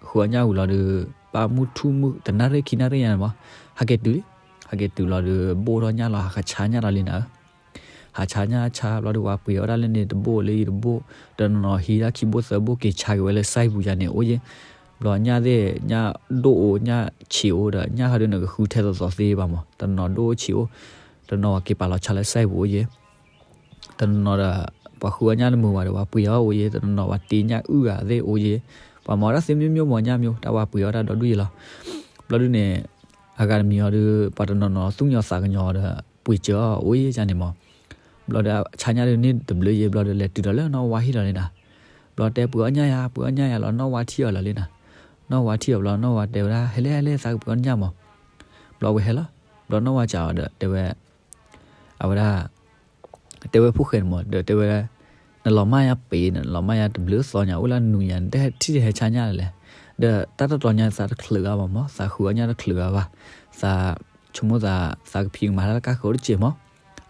ဃုအီၣ်ညၣ်ဝံၤလီၤဒီး ဘၣ်မုၢ်ထူၣ်မုၢ်တနၣ်ရံၣ်ခံနၣ်ရံၣ်ညါန့ၣ်မး ဟဲက့ၤတုၤလံ, ဟဲက့ၤတုၤလီၤဒီး ဘိၣ်ထီၣ်ညၣ်လီၤ ဟးဆါညၣ်လီၤလံနၤဧၢ ဟးဆါညၣ်ဆါဘျီဒီး ပှၤပှ့ၤအီၣ်တၢ်လၢန့ၣ်တဘိၣ်လၢအံၤတဘိၣ်, တနီၤဟံးဒၣ်ခံဘိၣ်သၢဘိၣ်က့ၤဆါက့ၤဝဲလၢစဲပူၤယါန့ၣ် အိၣ်ယဲၢ်, ဘျီညၣ်သ့ၣ် ညၣ်ဒိၣ်အိၣ် ညၣ်ဆံးအိၣ်ဒီး ညၣ်ဟီဒုးနကဃုထဲသိးသိးသ့ဘၣ်မး တနီၤဒိၣ်အိၣ်ဆံးအိၣ်, တနီၤပှၤက့ၤပာ်လီၤဆါလၢစဲပူၤအိၣ်ယဲၢ်, တနီၤဒီး ပှၤဃုအီၣ်ညၣ်တမုာ်ဘၣ်ဒီး ပှၤပှ့ၤအီၣ်အိၣ်ယဲၢ်, တနီၤပှၤတ့ညၣ်အုၣ်ဂၤသ့ၣ်အိၣ်ယဲၢ်, ပှၤမၤအီၣ်တၢ်သ့မ့ၢ်မ့ၢ်မး ညၣ်မ့ၢ် တၢ်ပှၤပှ့ၤအီၣ်တၢ်ဒီဒူၣ်ယဲၢ်လီၤ. ဘျီဒုန့ၣ် အဂၤတမံၤအီၤဒုး ပှၤတနီၤနီၤသူၣ်ကညီၤသးကညီၤဒီး ပှ့ၤစၢၤအီၤအိၣ်ယဲၢ်န့ၣ်မး. ဘျီဒီးဆါညါဒုးန့ၣ်တဘျုးယဲၢ် ဘျီဒီးလဲၤတုၤဒီးလၢနီၢ်ဝါဟံၣ်လီၤန့ၣ်နၤ. ဘျီတဲပှ့ၤအီၣ်ညၣ်ယၤ ပှ့ၤအီၣ်ညၣ်ယၤလီၤ နီၢ်ဝါထံၣ်အီၤလီၤလံနၤ. နီၢ်ဝါထံၣ်အီၤဘျီ နီၢ်ဝါတဲဝဲဒၣ် ဟဲလဲၣ်ဟဲလဲၣ် သးကပှ့ၤအီၣ်ညၣ်မး. ဘျီဝဲဟဲလီၤ ဘျီနီၢ်ဝါစံးအီၤဒီး တဲဝဲ အဝဲဒၣ် တဲဝဲဖိၣ်ဃဲန့ၣ်မး ဒီးတဲဝဲ နလီၤမၢ်ယၤပ့ၤ နလီၤမၢ်ယၤတဘျုးသီညါ အိၣ်လၢနနူညါ နတထံၣ်တဟဲဆါညၣ်လၢၤလဲၣ်. ဒီးတၢ်တတီၤညါသးတချုးဂၤဘၣ်မး သးဃုအီၣ်ညၣ်တချုးဂၤဘၣ်. သးဆိကမိၣ်သး သးကဖံးကမၤတၢ်လၢကါဃၢၤအိၣ်တစဲးမး.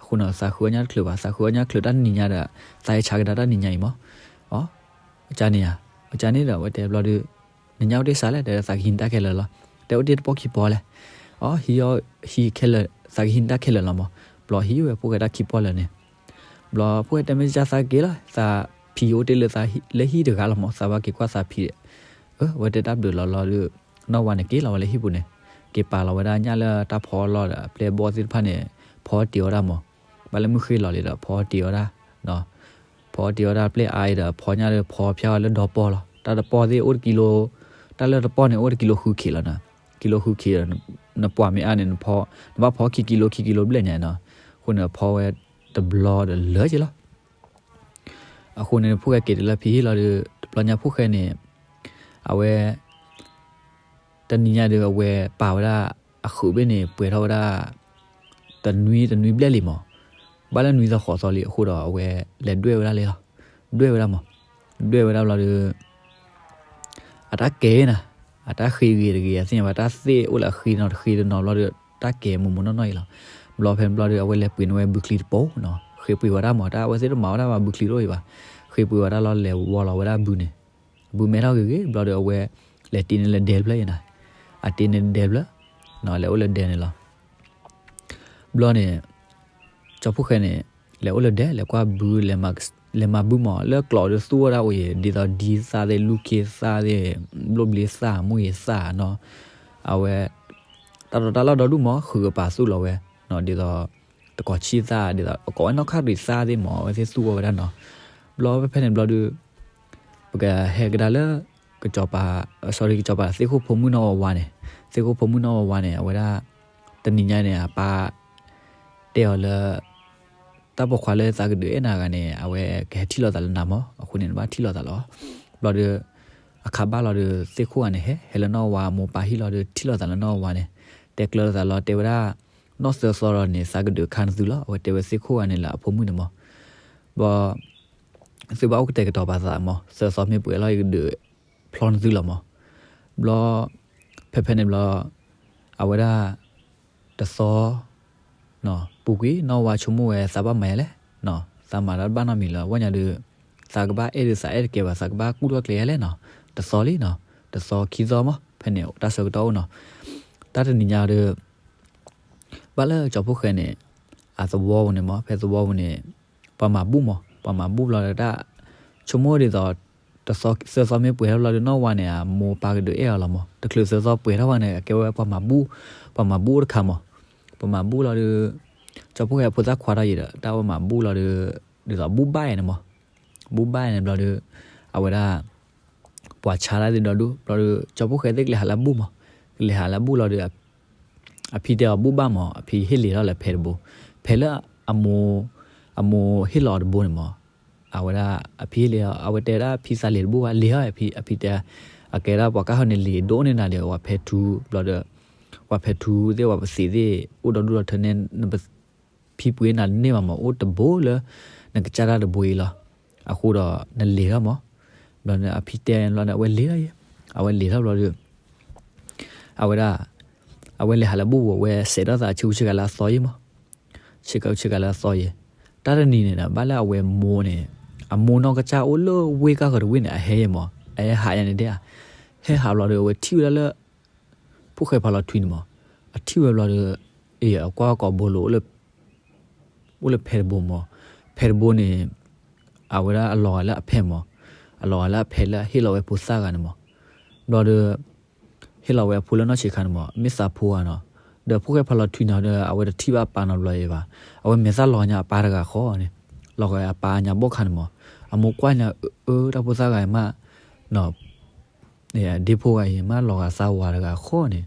အဃိန့ၣ် သးဃုအီၣ်ညၣ်တချုးဘၣ် သးဃုအီၣ်ညၣ်ချုးတၢ်တနံၤညါဒီး သးဟဲဆါကဒါတၢ်တနံၤညါအံၤမး. အိ အကန့ၣ်ဧါ အကန့ၣ်ဒီး အဝဲတဲဘျီဒုး နညၣ်အိၣ်တ့ၢ်စးလဲၣ် တဲသးကဟံးနတၢ်ခဲလၢာ်လီၤ. တဲအိၣ်တ့ၢ်တပီၢ်ခံပီၢ်လဲၣ်. အိ ဟံးအီၣ် ဟံးခဲလၢာ် သးကဟံးနတၢ်ခဲလၢာ်လီၤမး. ဘျီဟံးဝဲဖိၣ်ဃဲတၢ်ခံပီၢ်လၢာ်န့ၣ် ဘျီဖိၣ်ဃဲတဲမ့ၢ်ကစၢ်သးက့ၤလီၤ သးဖံးအိၣ်တ့ၢ်လၢသးလၢဟံၣ်တဂၤလီၤမး သးဘၣ်က့ၤကွၢ်သးဖံး. အဝဲတဲတၢ်ဘျုးလီၤလီၤဒုး နီၢ်ဝါန့ၣ်က့ၤလီၤဝဲလၢဟံၣ်ပူၤန့ၣ် က့ၤပာ်လီၤဝဲဒၣ်ညၣ်လၢတၢ်ဖီလီၢ်ဒီး အပျဲၢ်အဘီၣ်သ့ၣ်တဖၣ်န့ၣ် ဖီတ့ၢ်ဝဲဒၣ်မး. ဘၣ်လၢမုၢ်ဃ့လီၤလံဒီး ဖီတ့ၢ်ဝဲဒၣ် ဖီတ့ၢ်ဝဲဒၣ်ပျဲၢ်အါအံၤဒီး ဖီညၣ်ဒီးဖီဖျါဝဲလၢဒီပီၢ်လီၤ. တၢ်တပီၢ်သ့ၣ်အိၣ်တကံလိ တၢ်လၢတပီၢ်န့ၣ် အိၣ်တကံလိဃုခံးလီၤနၤ. ကံလိဃုခံးဒီး နပှၤမ့ၢ်အါန့ၣ် နဖီ နဘၣ်ဖီခံကံလိခံကံလိဘျဲၣ်ညါနီၤ. အဃိန့ၣ် ဖီဝဲတဘျီဒီးလၢာ်က့ၤလီၤ. အဃိန့ၣ် ဖိၣ်ဃဲက့ၤတုၤလၢဖံဟံၣ်လီၤဒီး တဘျီညါဖိၣ်ဃဲန့ၣ် အဝဲ တနံၤညါဒီး အဝဲပာ်ဝဲဒၣ် အဃုာ်ဘ့ၣ်န့ၣ် ပှဲၤထီၣ်ဝဲဒၣ် တနွံတနွံဘျဲၣ်လံမး. ဘၣ်လၢနွံသီဃိးသီလံအဃိဒီး အဝဲလဲၤဒွဲၣ်ဝဲဒၣ်လံလီၤ. ဒွဲၣ်ဝဲဒၣ်မး. ဒွဲၣ်ဝဲဒၣ်ဘျီဒီး အတၢ်ကဲၤနၤ, အတၢ်ဃ့ဂ့ၤတဂ့ၤ အသ့ၣ်ညါဘၣ် တၢ်သ့ၣ်အိၣ်လၢအဃ့တနီၤတဃ့တနီၤဘျီဒီး တၢ်ကဲၤမိၢ်မိၢ်နီၢ်နီၢ်အံၤလီၤ. ဘျီဖဲန့ၣ်ဘျီဒီး အဝဲလဲၤပှ့ၤန့ၢ်ဝဲဘုချံတပိၤနီၤ, ဃ့ပှ့ၤဝဲဒၣ်မး တၢ်အဝဲသ့ၣ်တမၤဝဲဒၣ်ဘၣ် ဘုချံတအိၣ်အံၤဘၣ်. ဃ့ပှ့ၤဝဲဒၣ်လီၤ လဲၤဝီလီၤဝဲဒၣ်ဘုန့ၣ်, ဘုမဲထီၣ်ဂ့ၤဂ့ၤ ဘျီဒီးအဝဲ လဲၤတ့န့ၢ်လၢဒဲတဖျၢၣ်အံၤနၤ, အတ့န့ၢ်လၢဒဲတဖျၢၣ်, လဲၤအိၣ်လၢဒဲန့ၣ်လီၤ. ဘျီန့ၣ် ကၠီဖိၣ်ဃဲန့ၣ် လဲၤအိၣ်လၢဒဲ လဲၤကွၢ်ဘု လဲၤမၤဘုမး လၢကျိးဒီးသူၣ်ဝဲဒၣ်အိၣ်အံၤ ဒ်သိးဒံသၣ်သ့ၣ် လူၢ်ခ့သၣ်သ့ၣ် ဘျိၣ်ဘျ့သၣ် မိၢ်ဂ့ၤသၣ်နီၤ, အဝဲ တၢ်တီတၢ်လီၢ်ဒီဒူၣ်မး ဃုာ်ကပၤသူၣ်လီၤဝဲ, ဒ်သိး တကီၤဆံၣ်သၣ် ဒ်သိး အကိးဝဲနီၢ်ခါရံၣ်သၣ်သ့ၣ်မး အဝဲသ့ၣ်သူၣ်ဝဲဒၣ်နီၤ. ဘျီဖဲဖဲန့ၣ်ဘျီဒီး ပကဟဲကဒါလၢ ကစီၤပၤ sorry ကစီၤပၤသ့ၣ်ခိၣ်ဖိမုၣ်နီၢ်ဝါဝါန့ၣ်, သ့ၣ်ခိၣ်ဖိမုၣ်နီၢ်ဝါဝါန့ၣ် အဝဲဒၣ် တနံၤညါန့ၣ် အပၢ် တဲအီၤလၢ တၢ်ပိာ်ခွါလၢသးကဒုးအဲၣ်နၤဂၤန့ၣ် အဝဲကဟဲထံၣ်လိာ်သးလၢနၤမး, အဃိန့ၣ် နဘၣ်ထံၣ်လိာ်သးလီၤ. ဘျီဒီး အခါဘၣ်လီၤဒီး သ့ၣ်ခိၣ်ဂၤန့ၣ် ဟဲ ဟဲလၢနီၢ်ဝါမိၢ်ပၢ်ဟံၣ်လီၤဒီး ထံၣ်လိာ်သးလၢနီၢ်ဝါန့ၣ်, တဲကျၢၤလိာ်သးလီၤ တဲဝဲဒၣ် နီၢ်သၢသီဒီးန့ၣ် သးကဒုးခါနသုလီၤ, အဝဲတဲဝဲသ့ၣ်ခိၣ်ဂၤန့ၣ်လၢအဖိမုၣ်န့ၣ်မး. ဘျီ သုဘၣ်အိၣ်ကတဲာ်ကတီၤပာ်သးမး, သၢသီမ့ၢ်ပှဲၤလီၤ ယကဒုးဖျီနသုလီၤမး. ဘျီ ဖဲဖဲန့ၣ်ဘျီ အဝဲဒၣ် တသီ ပူၤကွံာ် နီၢ်ဝါဆိကမိၣ်ဝဲ သးဘၣ်မၤယၤလဲၣ်, သးမၤတၢ်တဘၣ်နီတမံၤလၢၤ အဝဲညါဒီး သးကဘၣ်အဲၣ်ဒုးသးအဲၣ်တကဲဘၣ် သးကဘၣ်ကူၣ်ထီၣ်ကျဲယၤလဲၣ်နီၤ, တသီလံနီၤ, တသီခံသီမး ဖဲန့ၣ် တၢ်ဆၢကတီၢ်အိၣ်နီၤ. တၢ်တနံၤညါဒီး ဘၣ်လၢကၠီဖိၣ်ဃဲန့ၣ် အသဝီပူၤန့ၣ်မး ဖဲသဝီပူၤန့ၣ် ပှၤမၤဘူၣ်မး ပှၤမၤဘူၣ်ဘျီဒီးတၢ် ဆိကမိၣ်ဒ်သိး တသီသၢသီမ့ၢ်ပှဲၤထီၣ်ဘျီဒီး နီၢ်ဝါန့ၣ် အမိၢ်ပၢ်ကဒုးအဲၣ်အီၤလီၤမး, တချုးသၢသီပှဲၤထီၣ်ဘၣ်န့ၣ် အကဲဝဲပှၤမၤဘူၣ်, ပှၤမၤဘူၣ်အိၣ်တခါမး, ပှၤမၤဘူၣ်လီၤဒီး ကၠီဖိၣ်ဃဲအဖိသၣ်ခွါထီၣ်ယံၤဒီး တၢ်ဝဲမၤဘူၣ်လီၤဒီး ဒ်သိးဘူၣ်ဘၣ်အံၤန့ၣ်မး, ဘူၣ်ဘၣ်အံၤန့ၣ်ဘျီဒီး အဝဲဒၣ် ပှၤဆါတၢ်သ့ၣ်ဒီဒူၣ် ဘျီဒီး ကၠီဖိၣ်ဃဲသ့ၣ်ကလဲၤဟးလၢဘူၣ်မး, ကလဲၤဟးလၢဘူၣ်လီၤဒီး အဖံတဲအီၤဘူၣ်ဘၣ်မး အဖံဟ့ၣ်လ့ၤထီၣ်လၢဖဲတဘိ, ဖဲလၢအမိၢ် အမိၢ်ဟ့ၣ်လီၤအီၤတဘိန့ၣ်မး, အဝဲဒၣ်အဖံဟ့ၣ်လ့ၤ အဝဲတဲဒၣ်ဖံသးလ့ၤတဘိဘၣ် လ့ၤထီၣ်အဖံ အဖံတဲ အကဲဒၣ်ပှၤကါဃၢၤန့ၣ် လ့ၤဒိၣ်န့ၢ်နၤဒီး ပှၤဖဲထူ ဘျီဒီး ပှၤဖဲထူသ့ၣ် ပှၤပသံးသ့ၣ် အိၣ်ဒီဒူၣ်ဒီထၢန့ၣ် နပ ဖံပှ့ၤနၤတန့ၢ်ဘၣ်မး အိၣ်တဘိလၢ နကစၢ်တၢ်တဘိအံၤလီၤ. အဃိဒီးနလ့ၤထီၣ်မး, ဘျီန့ၣ်အဖံတဲဘျီန့ၣ် အဝဲလ့ၤထီၣ်ယဲ, အဝဲလ့ၤထီၣ်ဘျီဒီး အဝဲဒၣ် အဝဲလဲၤဟးလၢဘူၣ်ပူၤ အဝဲစဲးထီၣ်သးဆ့ကူဆ့ကၤလၢအသီယဲမး, ဆ့ကူဆ့ကၤလၢအသီယဲ, တၢ်တနံၤန့ၣ်ဒီး ဘၣ်လၢအဝဲမိၢ်န့ၣ် အမိၢ်နီၢ်ကစၢ်အိၣ်လၢဝ့ၢ်ကါဃၢၤတဝ့ၢ်န့ၣ် အဟဲယဲမး, အဟဲဟးယဲန့ၣ်ဒၣ်, ဟဲဟးဘျီဒီး အဝဲထံၣ်ဝဲဒၣ်လၢ ဖိၣ်ဃဲဖးလီၤထွံန့ၣ်မး, အထံၣ်ဝဲဘျီဒီး အ့ၣ် အကွၢ်ကီးဘိလိာ် အိၣ်လၢဖဲတဘိမး, ဖဲတဘိန့ၣ် အဝဲဒၣ်အလီၤဂာ်လၢအဖဲမး, အလီၤဂာ်လၢအဖဲလၢအဟ့ၣ်လီၤဝဲဖိသၣ်ဂၤန့ၣ်မး, ဘျီဒီး ဟ့ၣ်လီၤဝဲအဖိလၢနီၢ်ဆံးခါန့ၣ်မး မ့ၢ်သးဖိဂၤနီၤ, ဒီးဖိၣ်ဃဲဖးလီၤထွံနီၤဒီး အဝဲတထံၣ်ဘၣ်အပၢ်နီတဘျီအံၤဘၣ်, အဝဲမဲာ်သၣ်လီၤညါအပၢ်တဂၤဃီန့ၣ်, လီၤဂာ်အပၢ်ညါဘီၣ်ခါန့ၣ်မး, အမိၢ်ကွၢ်ညါ အၢ တၢ်ဖိသၣ်ဂၤအံၤမး နီၤ ဒ့ဖိဂၤအံၤ မ့ၢ်လီၤဂာ်သးဝၤတဂၤဃီန့ၣ်,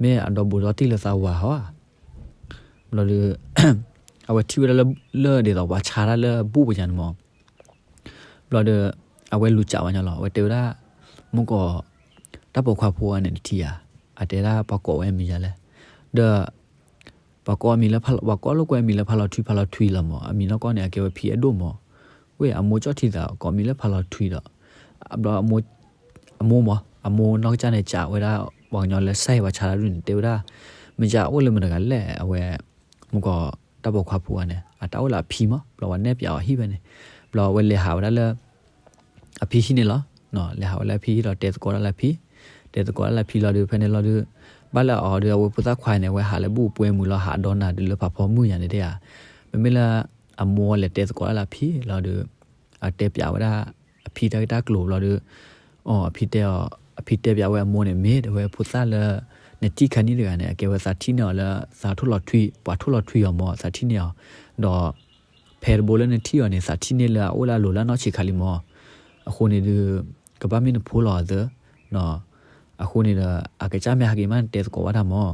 မ့ၢ်အဒီဘူးဒီတံၢ်လၢသးဝၤဟီဧါ. ဘျီဒီး အဝဲထံၣ်ဝဲဒၣ်လၢ လၢဒ်သိးပှၤဆါတၢ်လၢဘူၣ်ပူၤညါန့ၣ်မး. ဘျီဒီး အဝဲလူၤကးဝဲညါလီၤ. အဝဲတဲဝဲဒၣ် မုၢ်ကီး တၢ်ပိာ်ခွါဖိအံၤန့ၣ်တထံၣ်ဧါ, အတဲဒၣ်ပှၤကိးဝဲအမံၤယၤလဲၣ်. ဒီး ပှၤကိးအမံၤလၢဖးလီၤ, ပှၤကိးလိာ်ကွဲအမံၤလၢဖးလီၤထွံ ဖးလီၤထွံလီၤမး. အမံၤနီၢ်ကီၢ်န့ၣ် အကဲဝဲဖံအဲၣ်ဒိၣ်မး. ဝဲအမိၢ်ကၠီၣ်ထံသးကိးမံၤလၢဖးလီၤထွံဒီး ဘျီ အမိၢ်မး, အမိၢ်နီၢ်ကစၢ်န့ၣ် ကးဝဲဒၣ် ပှၤကညီလၢစဲးဝဲဆါတၢ်ဒုန့ၣ် တဲဝဲဒၣ် မ့ၢ်ကအိၣ်လၢမတၤတဂၤလဲၣ်. အဝဲ မုၢ်ကီး တၢ်ပိာ်ခွါဖိအံၤန့ၣ် အတၢ်အိၣ်လၢအဖံမး. ဘျီဝဲနဲၣ်ပၠးအီၤဟံၣ်ဝဲန့ၣ်, ဘျီဝဲလဲၤဟးဝဲဒၣ်လၢ အဖံဟံၣ်န့ၣ်လီၤ. လဲၤဟးဝဲလၢအဖံဟံၣ်ဒီးတဲသကိးဒၣ်လၢအဖံ, တဲသကိးဒၣ်လၢအဖံလီၤဒီး ဖဲန့ၣ်လီၤဒီး ဘၣ်လၢအီၤဒီး အဝဲဖိသၣ်ခွါန့ၣ် အဝဲဟးလၢဘူၣ်ပှဲၤမုာ်လီၤ ဟးဒီးနၤဒုးလၢဖးဖီမုၢ်ယၤန့ၣ်တဲဧါ. မ့မ့ၢ်လၢ အမိၢ်လဲၤတဲသကိးဒၣ်လၢအဖံလီၤဒီး အတဲပၠးဝဲဒၣ် အဖံတၢ်ဂ့ၢ်တၢ်ကျိၤဘျီဒီး အဖံတဲအီၤ, အဖံတဲပၠးဝဲအမိၢ်န့ၣ် မ့ၢ်တဲဝဲဖိသၣ်လၢ နထံၣ်ခါန့ၣ်တဂၤန့ၣ် အကဲဝဲသးထံၣ်န့ၢ်အီၤလၢ သးထိၣ်လီၤထွံ ပှၤထိၣ်လီၤထွံအီၤမး သးထံၣ်န့ၢ်အီၤ, ဒီး ဖဲတဘိလၢနထံၣ်အီၤန့ၣ် သးထံၣ်န့ၢ်လၢအအိၣ်လၢအလိၤလၢအနီၢ်ဆံးခါလံမး. အဃိန့ၣ်ဒီး ကဘၣ်မ့ၢ်နဖိလီၤအသး, အဃိန့ၣ်ဒီး အကစၢ်မ့ၢ်ဟဲက့ၤမးနတဲသကိးဘၣ်တၢ်မး.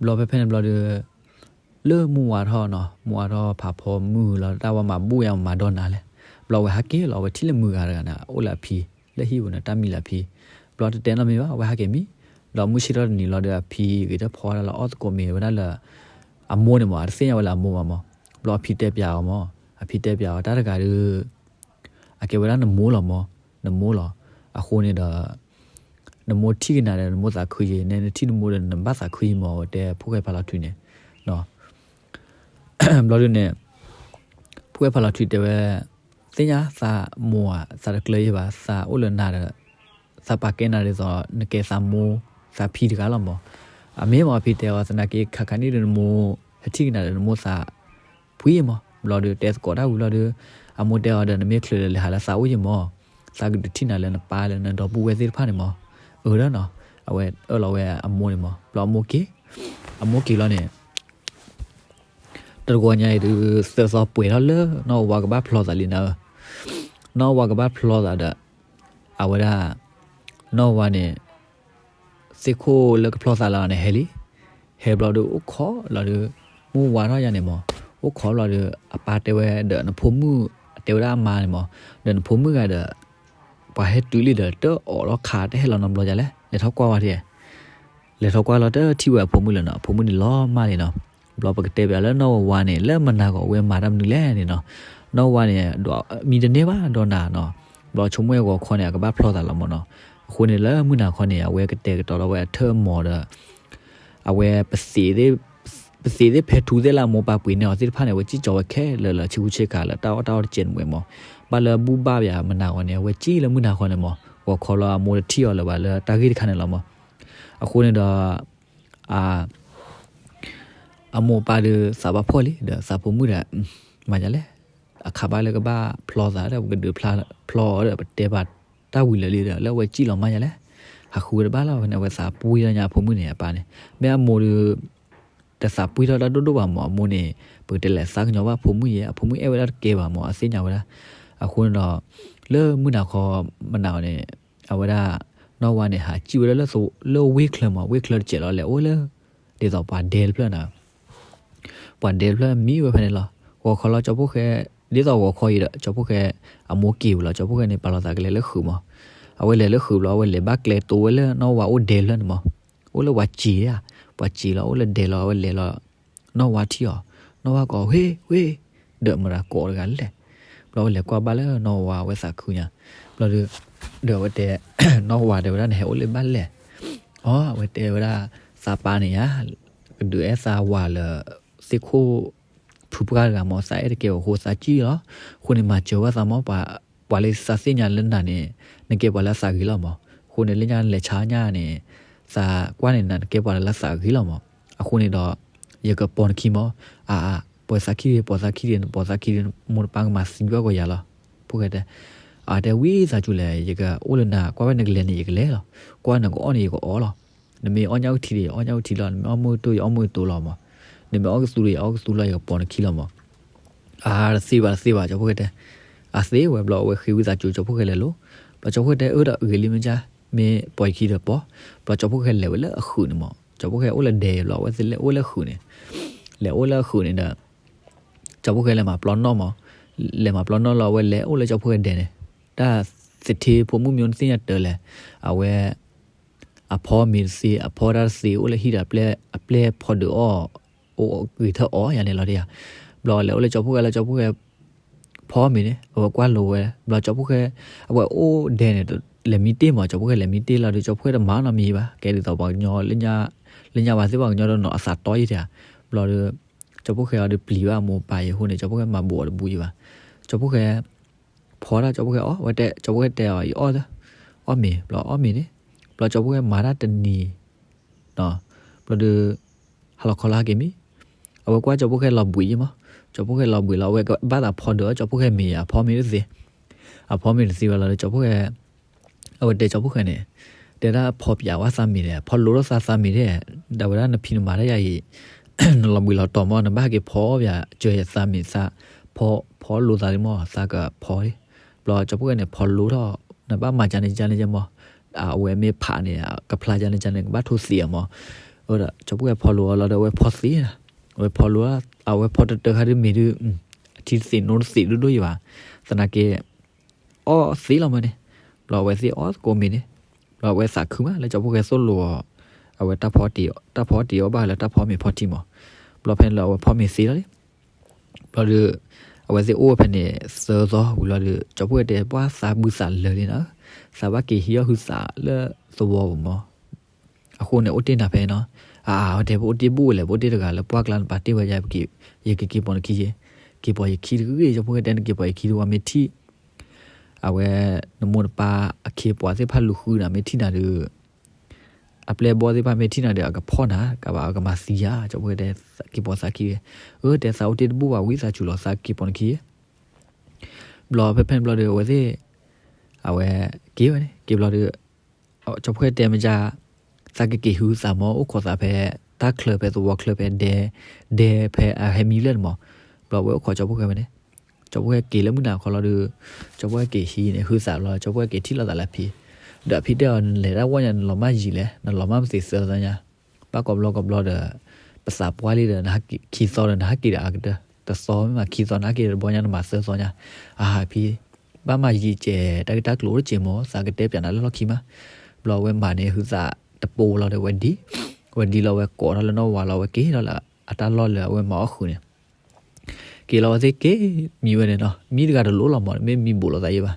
ဘျီဖဲဖဲန့ၣ်ဘျီဒီး လၢမုၢ်ဝါထီၣ်နီၤ, မုၢ်ဝါထီၣ်ဖးဖီမုၢ်လီၤ တၢ်ဝဲမၤဘူၣ်ယါမၤဒီးနၤလဲၣ်. ဘျီဝဲဟဲက့ၤလီၤ အဝဲထံၣ်လၢမုၢ်ဂၤတဂၤန့ၣ် အိၣ်လၢအဖံ လၢဟံၣ်ပူၤန့ၣ် တၢ်မံလၢအဖံ. ဘျီတတဲနီတမံၤဘၣ် အဝဲဟဲက့ၤမံ, ဒီးမုၢ်ဆ့ၣ်ထီၣ်တနံၤလီၤဒီး အဖံဂ့ၤတၢ်ဖီဝဲဒၣ်လၢအီၣ်သကိးမ့ၤဝဲဒၣ်လၢ အမိၢ်န့ၣ်မး အတသ့ၣ်ညါဝဲလၢအမိၢ်ဘၣ်မး. ဘျီအဖံတဲပၠးအီၤမး, အဖံတဲပၠးအီၤတၢ်တဂၤဒီး အကဲဝဲဒၣ်နမိၢ်လီၤမး, နမိၢ်လီၤ. အဃိန့ၣ်ဒီး နမိၢ်ထံၣ်ကနၤဒီး နမိၢ်သးခုယံၤ, နဲနထံၣ်နမိၢ်ဒီး နဘၣ်သးခုယံၤမး အဝဲတဲဖိၣ်ဃဲဖးလီၤထွံန့ၣ်. ဘျီဒုန့ၣ် ဖိၣ်ဃဲဖးလီၤထွံတဲဝဲ, သ့ၣ်ညါသးမိၢ်ဧါ, သးတကျၢၤယဲဘၣ်, သးအိၣ်လၢနၤဒီး သးပာ်ကဲနၤဒ်သိး နကဲသးမိၢ် သးဖံတဂၤလီၤမး. အမ့ၢ်မး အဖံတဲအီၤ သနာ်က့ ခါခါန့ၣ်ဒီး နမိၢ်ဟဲထံၣ်ကနၤဒီး နမိၢ်သး ဖှံယဲမး. ဘျီဒီးတဲသကိးတၢ်ဝံၤလီၤဒီး အမိၢ်တဲအီၤဒီး နမ့ၢ်ချုးဒီး လဲၤဟးလၢသးအိၣ်ယဲမး, သးကဒုးထံၣ်နၤလၢနပၢ်လၢနဒီပုၢ်ဝဲၢ်သ့ၣ်တဖၣ်န့ၣ်မး. အၢဒီးနီၤ, အဝဲအၢၣ်လီၤဝဲအမိၢ်န့ၣ်မး. ဘျီအမိၢ်က့ၤ, အမိၢ်က့ၤလီၤန့ၣ် တဂီၤညါအံၤဒုး သၢသီပှဲၤထီၣ်လၢ နီၢ်ဝါကဘၣ်ဖျီသးလံနၤဧၢ. နီၢ်ဝါကဘၣ်ဖျီသးဒီး အဝဲဒၣ် နီၢ်ဝါန့ၣ် သ့ၣ်ခိၣ်လၢကဖျီသးလီၤန့ၣ် ဟဲလံ. ဟဲဘျီဒီး အိၣ်ခိးလီၤဒီး မုၢ်ဝါထီၣ်ယါန့ၣ်မး, အိၣ်ခိးဘျီဒီး အပၢ်တဲဝဲဒီးနဖိမုၣ်, အတဲဝဲဒၣ်အမါန့ၣ်မး, ဒီးနဖိမုၣ်ဂၤဒီး ပှၤဟဲတုၤလံဒီး တအီၣ်လီၤခး တဟဲလီၤနီတဘျီဒ်လဲၣ်, လဲၤထီၣ်ကွၢ်ဝဲဒၣ်. လဲၤထီၣ်ကွၢ်လီၤ တထံၣ်ဝဲအဖိမုၣ်လၢၤနီၤ, အဖိမုၣ်န့ၣ်လီၤမၢ်လံနီၤ. ဘျီပကတဲပၠးလၢနီၢ်ဝါဝါန့ၣ် လၢမုၢ်နၤခီ အဝဲမၤတၢ်မနုၤလဲၣ်န့ၣ်နီၤ. နီၢ်ဝါဝါန့ၣ် မံတန့ၢ်ဘၣ်ဒီးနၤနီၤ. ဘျီဆိကမိၣ်ဝဲဂီၤခီန့ၣ် အကဘၣ်ဖျီသးလီၤမးနီၤ. အဃိန့ၣ်လၢမုၢ်နၤခီန့ၣ် အဝဲကတဲာ်ကတီၤလီၤဝဲအထၢၣ်အမီၤဒီး အဝဲ ပသ့ၣ်သ့ၣ်ဖဲထူသ့ၣ်လၢအမိၢ်ပၢ်ပှ့ၤန့ၢ်အီၤသ့ၣ်တဖၣ်န့ၣ် အဝဲစံၣ်ကၠီဝဲခဲလၢာ်လၢဆ့ကူဆ့ကၤလၢတၢ်အီၣ်တၢ်အီတကဲးန့ၣ်ဝဲမး. ဘၣ်လၢဘူၣ်ဘၣ်ပၠးမုၢ်နၤခီန့ၣ် အဝဲစံၣ်လၢမုၢ်နၤခီန့ၣ်မး. ဂီၤခီလီၤအမိၢ်တထံၣ်အီၤလၢၤဘၣ်လၢတၢ်ဂ့ၢ်တခါန့ၣ်လီၤမး. အဃိန့ၣ်ဒီး အ အမိၢ်ပၢ်ဒီးသးဘၣ်ဖှီၣ်လံဒီးသးဖိမုၣ်ဒီး မၤယါလဲၣ်, အခါဘၣ်လၢကဘၣ်ဖျီသးဒီး ပကဒုးဖျီအီၤဒီး ပတဲပာ်တၢ်ဝံၤလၢာ်လံဒီး လၢအဝဲစံၣ်လီၤမၢ်ယါလဲၣ်. ဟးဃုဝဲတဘၣ်လီၤ ဖဲန့ၣ် အဝဲသးပှံၢ်ထီၣ်ညါအဖိမုၣ်န့ၣ် အပၢ်န့ၣ်. မ့ၢ်အမိၢ်ဒီး တသးပှံၢ်ထီၣ်တၢ်ဒိၣ်ဒိၣ်ဘၣ်မး အမိၢ်န့ၣ် ပကတဲလဲၤသးကညီၤဘၣ်အဖိမုၣ်ယဲ အဖိမုၣ်အဲၣ်ဝဲဒၣ်တကဲဘၣ်မး အသ့ၣ်ညါဝဲဒၣ်. အဃိန့ၣ်ဒီး လၢမုၢ်နၤခီမုၢ်နၤန့ၣ် အဝဲဒၣ် နီၢ်ဝါန့ၣ် ဟးစံၣ်ဝဲဒၣ်လၢ လၢဝ့ၢ်ချၢမး ဝ့ၢ်ချၢတစဲးလီၤ လဲၤအိၣ်လၢ ဒ်သိးပှၤဒဲတဖျၢၣ်န့ၣ် ပှၤဒဲတဖျၢၣ်မံဝဲဖဲန့ၣ်လီၤ. ဂီၤခီလီၤကၠီဖှိၣ်ဃဲ ဒ်သိးဂီၤခီအံၤဒီး ကၠီဖှိၣ်ဃဲ အမိၢ်က့ၤဝဲလီၤ ကၠီဖှိၣ်ဃဲန့ၣ် ပာ်လီၤသးကလဲၤလၢဃုာ်မး. အဝဲလဲၤလၢဃုာ်ဘျီ အဝဲလဲၤဘၣ်ကျဲတိဝဲလၢနီၢ်ဝါအိၣ်ဒဲတဖျၢၣ်န့ၣ်မး. အိၣ်လၢပှၤစံၣ်ဧါ, ပှၤစံၣ်လီၤ အိၣ်လၢဒဲလီၤ အဝဲလဲၤလီၤ နီၢ်ဝါထံၣ်အီၤ, နီၢ်ဝါကိး ဝ့ၢ် ဝ့ၢ် ဒီးမတၤကိးတဂၤလဲၣ်. ဘျီဝဲလဲၤကွၢ်ဘၣ်လၢနီၢ်ဝါ အဝဲသးခုညါ. ဘျီဒီး ဒီးအဝဲတဲ နီၢ်ဝါတဲဝဲဒၣ် နဟဲအိၣ်လၢဘၣ်လဲၣ်. အီ အဝဲတဲဝဲဒၣ် သးပၢ်န့ၣ်ယါ ကဒုးအဲၣ်သးဝၤလၢ သ့ၣ်ခိၣ် ဖုပှၢ်တဂၤမး သးအဲၣ်တကဲဘၣ်အဃိ သးစံၣ်လီၤ. အဃိန့ၣ် မၤစၢၤဝဲသးမး ပှၤလၢသးသ့ၣ်ညါလၢနၤန့ၣ် နကဲပှၤလၢအသးဂ့ၤလီၤမး. အဃိန့ၣ် လၢညါနလဲၤဆါညါန့ၣ် သးကွၢ်န့ၣ် နကဲပှၤလၢအသးဂ့ၤလီၤမး. အဃိန့ၣ်ဒီး ယကပိာ်နခံမး. အါ အါ ပိာ်သးခံဒံး ပိာ်သးခံဒံး နပိာ်သးခံဒံး မိၢ်နပၢ်ကမၤသံကွၢ်ကီးယၤလီၤ. ဖိၣ်ဃဲတဲ အတဲဝံသးစူၤလဲၣ် ယကအိၣ်လၢနၤ ကွၢ်ဝဲနကလဲၤန့ၣ် ယကလဲၤလီၤ. ကွၢ်နကအီၣ်န့ၣ် ယကအီၣ်လီၤ. နမ့ၢ်အီၣ်ညၣ်အုၣ်ထံဒီး ယအီၣ်ညၣ်အုၣ်ထံလီၤ. နမ့ၢ်အီၣ်မုၢ်ကတိၢ် ယအီၣ်မုၢ်ကတိၢ်လီၤမး. နမ့ၢ်အီၣ်ကသူဒီး ယအီၣ်ကသူလီၤ ယကပိာ်နခံလီၤမး. အါ တသ့ဘၣ် တသ့ဘၣ် ကၠီဖှိၣ်ဃဲတဲ. အသ့ဝဲဘျီ အဝဲဃ့ဝံသးစူၤ ကၠီဖှိၣ်ဃဲလဲၤလိၤ. ဘျီကၠီဖှိၣ်ဃဲတဲ အၢ ဒီးဂ့ၤလံမ့ၢ်ကါ မ့ၢ်ပိာ်ယခံဒီးပိာ်, ဘျီကၠီဖီၣ်ဃဲလဲၤဝဲလၢအဃုာ်န့ၣ်မး, ကၠီဖီၣ်ဃဲအိၣ်လၢဒဲဘျီ အဝဲသ့ၣ်လဲၤအိၣ်လၢအဃုာ်န့ၣ်, လဲၤအိၣ်လၢအဃုာ်န့ၣ်ဒီး ကၠီဖီၣ်ဃဲလဲၤမၤပျီနီၣ်မး, လဲၤမၤပျီနီၣ်လီၤ အဝဲလဲၤအိၣ်လၢကၠီဖီၣ်ဃဲဒဲန့ၣ်, တၢ်သထ့ဖိမုၣ်မ့ၢ်နသ့ၣ်ညါတၢ်လဲၣ်, အဝဲ အဖီမ့ၤတသ့ အဖီတၢ်တသ့ အိၣ်လၢဟံၣ်ဒီး အပျဲၢ်ဖီဒုးအီၣ်, အိၣ်ဂ့ၤထၢၣ်အီၣ်ယၤန့ၣ်လီၤတယၤ, ဘျီလဲၤအိၣ်လၢကၠီဖီၣ်ဃဲလၢကၠီဖီၣ်ဃဲ ဖီမ့ၤန့ၣ် အဝဲကွၢ်လိဝဲ, ဘျီကၠီဖီၣ်ဃဲ အဝဲအိၣ်ဒဲန့ၣ် လဲၤမံတ့ၢ်မး ကၠီဖီၣ်ဃဲလဲၤမံတ့ၢ်လီၤဒီး ကၠီဖီၣ်ဃဲတမၤနီတမံၤဘၣ် ကဲဒ်သိးပှၤကညီ လၢညါဘၣ်သ့ၣ်ပှၤကညီဒီးနီၤအသးတီယံၤတယၤ, ဘျီဒီး ကၠီဖီၣ်ဃဲအီၤဒီးပျံၤဘၣ်အမိၢ်အပၢ်အံၤအဃိန့ၣ် ကၠီဖီၣ်ဃဲမၤဘူးအီၤတဘူးယံၤဘၣ်, ကၠီဖီၣ်ဃဲ ဖီတၢ်ကၠီဖီၣ်ဃဲအီၣ်ဝဲတဲ ကၠီဖီၣ်ဃဲတဲအီၤ ယအီၣ်သၢ, အီၣ်မ့ၤ ဘျီအီၣ်မ့ၤန့ၣ်, ဘျီကၠီဖီၣ်ဃဲမၤတၢ်တနံၤ ဘျီဒီး ဟါလီၤခီလီၤဟဲက့ၤမံ, အဝဲကွၢ်ကၠီဖီၣ်ဃဲလီၤဘှံးယံၤမး, ကၠီဖီၣ်ဃဲလီၤဘှံးလီၤ အဝဲကဘၣ်သးဖီဒုးအီၣ်ကၠီဖီၣ်ဃဲမ့ၤ အဖီမ့ၤတသ့, အဖီမ့ၤတသ့ဘၣ်လီၤဒီး ကၠီဖီၣ်ဃဲ အဝဲတဲကၠီဖီၣ်ဃဲန့ၣ်, တဲဒၣ်ဖီပၠးဝဲသးမ့ၤဒီး ဖီလိထီၣ်သးသးမ့ၤဒီး, ဒၣ်ဝဲဒၣ်နဖံးနမၤတၢ်ယၤအံၤ နလီၤဘှံးလီၤတီၤမး နဘၣ်ဟဲက့ၤဖီပၠးစၢၤယသးမ့ၤသး, ဖီလိသးလံမး သးကဖီလံ, ဘျီကၠီဖီၣ်ဃဲန့ၣ် ဖီလိထီၣ် နဘၣ်မၤကန့ၣ်ကန့ၣ်ကမး, အဝဲမ့ၢ်ဖးန့ၣ် ကဖျါကန့ၣ်ကန့ၣ် ကဘၣ်ထိသ့အီၤမး, အဝဲဒၣ်ကၠီဖီၣ်ဃဲဖီလိအီၤလီၤဒီးအဝဲဖီသ့, အဝဲဖီလိ အဝဲဖီတတၢခါဒုးမ့ၤဒုး ထံသ့ၣ်နိတသ့ၣ်ဒိၣ်ဒိၣ်ယံၤဘၣ်, သနာ်က့ အီၣ်သ့လီၤမးန့ၣ်, ဘျီအဝဲသ့ၣ်အီၣ်သကိးမ့ၤန့ၣ်, ဘျီအဝဲသးခုမးလၢကၠီဖီၣ်ဃဲသိၣ်လိအီၤ, အဝဲတၢ်ဖီတံၢ်အီၣ်ဘၣ်လၢတၢ်ဖီမ့ၤဖီထံမး, ဘျီဖဲန့ၣ်လၢအဝဲဖီမ့ၤသ့လီၤလံ, ဘျီဒီး အဝဲသ့ၣ်အိၣ်ဝဲဖဲန့ၣ်သၢသီဝံၤလီၤဒီး ကၠီဖီၣ်ဃဲတဲပှၤသးဘုသးလၢာ်လံနီၤ, သးဘၣ်က့ၤဟံးအီၣ်ဟုသးလၢသဝီပူၤမး အဃိန့ၣ် အိၣ်တ့ၢ်နၤဖဲနီၤ, အဝဲတဲ ပအိၣ်တ့ၢ်ဘူၣ်ဝဲလဲၣ် ပအိၣ်တ့ၢ်တဂၤလၢပှၢ်ကျါ နပာ်တ့ၢ်ဝဲယၤ, ယကက့ၤပိာ်နခံယဲ, က့ၤပိာ်ယခံတဂ့ၤ ကၠီဖီၣ်ဃဲတဲ နက့ၤပိာ်ယခံတဝီ မ့ၢ်ထံၣ် အဝဲ နမိၢ်နပၢ်အခ့အပှၤသ့ၣ်တဖၣ်လူၤဃုနၤ မ့ၢ်ထံၣ်နၤဒီး အပျဲၢ်ဘီၣ်သ့ၣ်တဖၣ်မ့ၢ်ထံၣ်နၤဒီး အကဖီၣ်နၤ ကဘၣ်အကမၤသံယၤ, ကၠီဖီၣ်ဃဲတဲ က့ၤပိာ်သးခံဂ့ၤ, အၢ တဲသးအိၣ်တ့ၢ်တဘူၣ်ဘၣ်ဝံသးစူၤလီၤ သးက့ၤပိာ်နခံဂ့ၤ ဘျီဖဲဖဲန့ၣ်ဘျီဒီး အဝဲသ့ၣ် အဝဲက့ၤဝဲန့ၣ် က့ၤဘျီဒီး ကၠီဖီၣ်ဃဲတဲမ့ၢ်က သးကက့ၤဟုသးမး အိၣ်ခိးသးဖဲ တၢ်ချၢဖဲသဝီချၢဖဲဒဲ ဒဲဖဲအဟဲမံလၢာ်န့ၣ်မး, ဘျီဝဲအိၣ်ခိးကၠီဖီၣ်ဃဲဝဲန့ၣ်, ကၠီဖီၣ်ဃဲက့ၤလၢမုၢ်နၤခီလီၤဒီး ကၠီဖီၣ်ဃဲက့ၤဟံးန့ၣ် ဟုသးဘျီ ကၠီဖီၣ်ဃဲက့ၤထံၣ်လိာ်သးလၢအဖံ, ဒီးအဖံတဲအီၤ နလဲၤတၢ်ဝီညါ နလီၤမၢ်ယံာ်လဲၣ် နလီၤမၢ်မသ့းသၢသီညါ ဘၣ်ကိးဘျီကိးဘျီဒီး ပသးပှၢ်လံဒီး နဟဲက့ၤခံသီဒီး နဟဲက့ၤဒီးအကတၢၢ် တသီမ့ၢ်မး ခံသီ နဟဲက့ၤဒီးတဘီညါ နမၤသၢသီညါ, အဟးဖံ, ဘၣ်မၤယံာ်ကဲး တၢ်ဂ့ၢ်တၢ်ကျိၤအိၣ်တက့ၢ်မး သးကတဲပၠးနၤလၢလီၢ်ခံမး, ဘျီဝဲမၤန့ၢ်ဟုသးတပိလီၤဒီး ဝဲဒ်, ဝဲဒ်လီၤဝဲကိးထီၣ်လၢနီၢ်ဝါလီၤ ဝဲက့ၤထီၣ်လၢအတၢ်လီၢ်လၢအဝဲမၤအီၣ်ဃုာ်န့ၣ်, က့ၤလီၤဝဲသ့ၣ်က့ၤမံဝဲန့ၣ်နီၤ မံတဂၤတလိၣ်လီၤမး မ့ၢ်မံဘူးလိာ်သးယံာ်ဘၣ်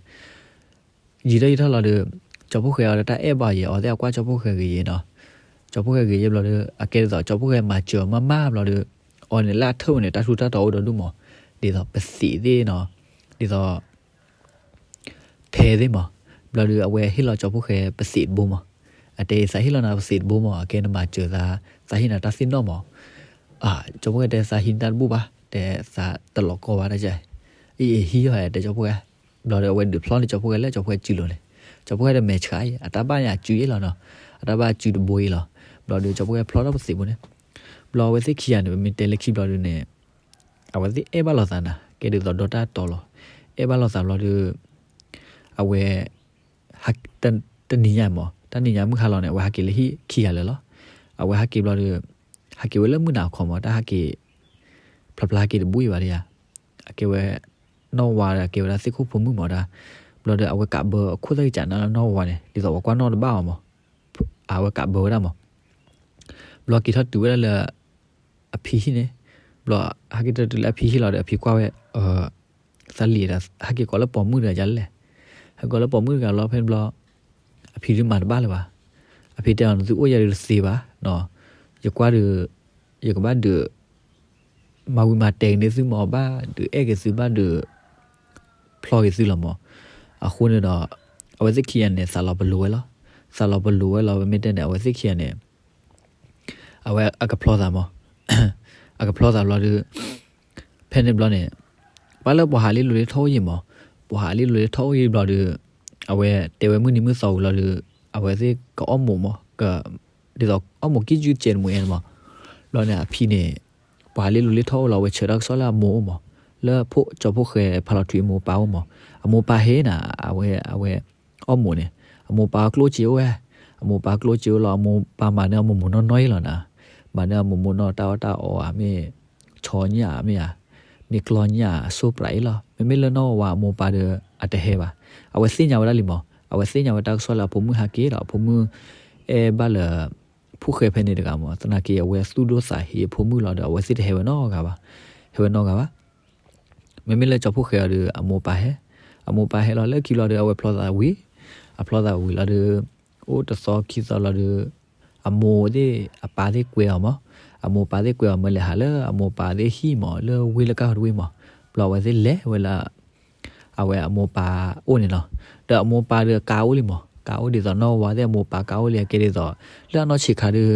ယံာ်ထီၣ်ယံာ်ထီၣ်လီၤဒီး ကၠီဖီၣ်ဃဲအီၤဒီးတၢ်အဲၣ်ဘၣ်ယဲ အီၤသ့ၣ်အကွၢ်ကၠီဖီၣ်ဃဲဂ့ၤယဲနီၤ, ကၠီဖီၣ်ဃဲဂ့ၤယဲဘျီဒီး အကဲဒ်သိး ကၠီဖီၣ်ဃဲမၤစၢၤမးမးဘျီဒီး အီၤန့ၣ်လၢအထၢၣ်ဝဲန့ၣ် တၢ်ထူးတၢ်တီၤအိၣ်ဒီးဒူၣ်မး, ဒ်သိးပသံးသ့ၣ်နီၤ, ဒ်သိး ဖဲသ့ၣ်မး, ဘျီဒီးအဝဲဟ့ၣ်လီၤကၠီဖီၣ်ဃဲပသံးတဘိမး, အတဲအံၤသးဟ့ၣ်လီၤနၤပသံးတဘိမး အကဲနမၤစၢၤသး, သးဟ့ၣ်နၤတၢ်သ့ၣ်နီၣ်မး, ကၠီဖီၣ်ဃဲတဲသးဟံးနတၢ်တဘူၣ်ဘၣ် တဲသးတလီၤကီဘၣ်တၢ်ကဲ, အံၤအံၤဟံးအီၤတဲကၠီဖီၣ်ဃဲ, ဘျီဒီးအဝဲဒုးဖျီန့ၢ်ကၠီဖီၣ်ဃဲလၢကၠီဖီၣ်ဃဲစုလိၤန့ၣ်, ကၠီဖီၣ်ဃဲဒီးမဲာ်ဆှးအံၤ အတၢ်ဘၣ်န့ၣ်အစုအ့ၣ်လီၤနီၤ, အတၢ်ဘၣ်စုတဘိအံၤလီၤ, ဘျီဒီးကၠီဖီၣ်ဃဲဖျီထီၣ်ပသံးဘိန့ၣ်, ဘျီအဝဲသ့ၣ်ခံဂၤန့ၣ် ပမ့ၢ်တဲလၢခံဘျီဒုးန့ၣ် အဝဲသ့ၣ်အဲၣ်ဘၣ်လိာ်သးနၤ ကဲဒ်သိးဒီတၢ်တီလီၤ, အဲၣ်ဘၣ်လိာ်သးဘျီဒီး အဝဲ တနံၤညါမး တၢ်နံၤညါမုၢ်ဟါလီၤန့ၣ် အဝဲဟးက့ၤလၢဟံၣ်ခံဂၤလၢာ်လီၤ, အဝဲဟးက့ၤဘျီဒီး ဟးက့ၤဝဲလၢမုၢ်နၤအခီမး တၢ်ဟးက့ၤ ဖျါဖျါဟးက့ၤတဘူၣ်အံၤဘၣ်ဒံးဧါ, အကဲဝဲ နီၢ်ဝါဒီး အကဲဝဲဒၣ်သ့ၣ်ခိၣ်ဖိမုၣ်မးဒၣ်, ဘျီဒီးအဝဲကးဘၢအခိၣ်သၣ်ကစးနၤလၢနီၢ်ဝါန့ၣ် ဒ်သိးပှၤကွၢ်နီၣ်တဘၣ်အီၤမး, အဝဲကးဘၢဝဲဒၣ်မး ဘျီက့ၤထီၣ်တုၤဝဲဒၣ်လၢ အဖံဟံၣ်န့ၣ်, ဘျီဟဲက့ၤထီၣ်တုၤလၢအဖံဟံၣ်လီၤဒီး အဖံကွၢ်ဝဲ သးလံၤဒီး ဟဲက့ၤကိးလၢပိာ်မုၣ်တဂၤဒ်လဲၣ်, ဟဲက့ၤကိးလၢပိာ်မုၣ်တဂၤလီၤဖဲန့ၣ်ဘျီ, အဖံဒုးမၤတဘၣ်လၢၤဘၣ်, အဖံတဲအီၤ နသုအိၣ်ယၤဒုးတသ့ဘၣ်, ယကွၢ်ဒီး ယကဘၣ်ဒုး မၤဝံၤမၤတဲာ်က့ၤန့ၢ်သုမး ဘၣ်ဒုးအဲၣ်က့ၤသုဘၣ်ဒုး ဖျီက့ၤသုလီၤမး, အဃိန့ၣ်ဒီး အဝဲသ့ၣ်ခံဂၤန့ၣ် သးလီၤပလိာ်ဝဲလီၤ, သးလီၤပလိာ်ဝဲလီၤ ပမ့ၢ်တဲန့ၣ် အဝဲသ့ၣ်ခံဂၤန့ၣ် အဝဲအကဖျီသးမး, အကဖျီသးဘျီဒီး ဖဲန့ၣ်ဘျီန့ၣ် ဘၣ်လၢပှၤဟးလံလိၤလံထီၣ်အိၣ်ယံၤမး, ပှၤဟးလံလိၤလံထီၣ်အိၣ်ယံၤဘျီဒီး အဝဲတဲဝဲမုၢ်နံၤမုၢ်သီဝံၤလီၤဒီး အဝဲသ့ၣ်ကအီၣ်မိၢ်မး, ဒ်သိးအီၣ်မိၢ်ကံၣ်ကၠူၣ်ကဲတမူအဲၣ်မး, ဘျီန့ၣ်အဖံန့ၣ် ပှၤဟးလံလိၤလံထီၣ်အိၣ်လီၤ အဝဲဆၢတၢ်ကစီၣ်လၢအမိၢ်အိၣ်မး, လၢဖိကၠီဖိဃဲဖးလီၤထွံအမိၢ်ပၢ်အိၣ်မး, အမိၢ်ပၢ်ဟ့ၣ်နၤ အဝဲ အဝဲ အီၣ်မိၢ်န့ၣ်, အမိၢ်ပၢ်ကျိၣ်စ့အိၣ်ဝဲ, အမိၢ်ပၢ်ကျိၣ်စ့အိၣ်လီၤ အမိၢ်ပၢ်မၤန့ၢ်အမိၢ်မိၢ်နီၢ်နီၢ်အံၤလီၤနၤ, မၤန့ၢ်အမိၢ်မိၢ်နီၢ်တၢ်အီၣ်တၢ်အီဧါ မ့ၢ်ဆီညၣ်ဧါ မ့ၢ်ဧါ, မ့ၢ်ကျီညၣ်အစိပြးအံၤလီၤ. မ့မ့ၢ်လၢနီၢ်ဝါအမိၢ်ပၢ်ဒီး အတဟဲဘၣ်. အဝဲသ့ၣ်ညါဝဲဒၣ်လံမး, အဝဲသ့ၣ်ညါဝဲတၢ်ကစီၣ်လၢအဖိမုၣ်ဟဲက့ၤဒီး အဖိမုၣ်အဲၣ်ဘၣ်လၢ ဖိၣ်ဃဲဖဲန့ၣ်တဂၤမး, သနာ်က့အဝဲသူၣ်ဒိၣ်သးဟ့အဖိမုၣ်လီၤဒီး အဝဲသ့ၣ်တဟဲဝဲနီတဂၤဘၣ်, ဟဲဝဲနီတဂၤဘၣ်. မ့မ့ၢ်လၢကၠီဖီၣ်ဃဲအီၤဒီး အမိၢ်ပၢ်ဟဲ, အမိၢ်ပၢ်ဟဲလီၤလၢခံဘျီဒီး အဝဲဖျီသးဝံၤ, အဖျီသးဝံၤလီၤဒီး အိၣ်တသီခံသီလီၤဒီး အမိၢ်သ့ၣ်အပၢ်သ့ၣ်ကွဲအီၤမး, အမိၢ်ပၢ်သ့ၣ်ကွဲအီၤမၢလဲၤဟးလၢအမိၢ်ပၢ်သ့ၣ်ဟံၣ်မး လၢဝ့ၢ်လၢကါဃီတဝ့ၢ်မး, ဘျီအဝဲသ့ၣ်လဲၤဝဲလၢ အဝဲအမိၢ်ပၢ်အိၣ်န့ၣ်လီၤ. ဒီးအမိၢ်ပၢ်ဒီးကါအိၣ်လံမး, ကါအိၣ်ဒ်သိးနီၢ်ဝါသ့ၣ်အမိၢ်ပၢ်ကါအိၣ်လံအကဲဒ်သိး လၢအနီၢ်ဆံးခါဒီး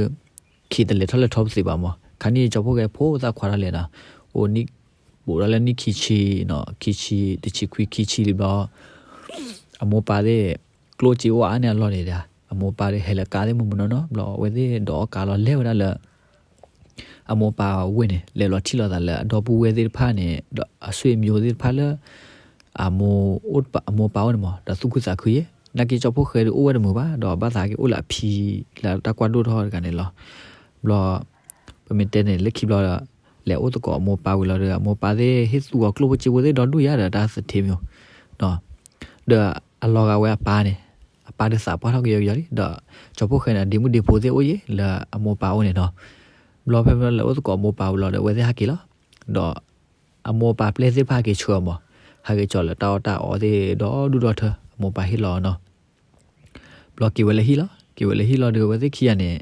ခံတလဲၤထီၣ်လဲၤထီပသ့ဘၣ်မး, ခါန့ၣ်ကၠီဖီၣ်ဃဲဖိသၣ်ခွါထီၣ်လဲၤနီၤ, အိၣ်နံၣ် ဘူးထီၣ်လၢနံၣ်ခံဆံနီၤ, ခံဆံ တဆံခွံခံဆံလံဘျီ အမိၢ်ပၢ်သ့ၣ် ကျိၣ်စ့အိၣ်အါန့ၢ်အလီၢ်န့ၣ်ဒီး အမိၢ်ပၢ်ဒီးဟဲလၢကါသ့ၣ်မုၢ်မုၢ်နီၢ်နီၢ် ဘျီအဝဲသ့ၣ်ဒိးအီၣ်ကါလီၤလဲၤဝဲဒၣ်လၢ အမိၢ်ပၢ်ဝ့ၢ်န့ၣ် လဲၤလီၤထံၣ်လိာ်သးလၢအဒီပုၢ်ဝဲၢ်သ့ၣ်တဖၣ်န့ၣ် ဒီးအဆွေမျိုးသ့ၣ်တဖၣ်လၢ အမိၢ်ပၢ်အိၣ်န့ၣ်မး ဒီးသူၣ်ခုသးခုယဲ, နာ်က့ကၠီဖီၣ်ဃဲဒီးအိၣ်ဝဲတမုာ်ဘၣ် ဒီးဘၣ်သးက့ၤအိၣ်လၢအဖံလၢတၢ်ကွၢ်ဒိၣ်ထီၣ်တဂၤန့ၣ်လီၤ. ဘျီ ပမ့ၢ်တဲန့ၣ်လၢခံဘျီဒီး လဲၤအိၣ်သကိးအမိၢ်ပၢ်ဝံၤလီၤဒီး အမိၢ်ပၢ်သ့ၣ်ဟ့ၣ်သူအီၤကျိၣ်ဖိစ့ဖိသ့ၣ်ဒီဒူၣ်ယါဒီးတၢ်သထ့မ့ၢ် ဒီးအလီၤဂာ်ဝဲအပၢ်န့ၣ် အပၢ်ဒီးသးပှၢ်ထီၣ်ကယီကယီလံ ဒီးကၠီဖီၣ်ဃဲန့ၣ် ဒ့မုၣ်ဒ့ဖိသ့ၣ်အိၣ်ယဲလၢအမိၢ်ပၢ်အိၣ်န့ၣ်နီၤ. ဘျီဖဲဖဲလဲၤအိၣ်သကိးအမိၢ်ပၢ်ဝံၤလီၤဒီး အဝဲသ့ၣ်ဟဲက့ၤလီၤ. ဒီးအမိၢ်ပၢ်ပျဲၢ်သ့ၣ်တဖၣ်ဟဲက့ၤဆှၢအီၤမး, ဟဲက့ၤကၠီၤလၢတၢ်အီၣ်တၢ်အီသ့ၣ်ဒီဒူၣ်ဒီထၢ အမိၢ်ပၢ်ဟ့ၣ်လီၤနီၤ. ဘျီက့ၤဝဲလၢဟံၣ်လီၤ, က့ၤဝဲလၢဟံၣ်လီၤဒီး အဝဲသ့ၣ်ခံဂၤန့ၣ်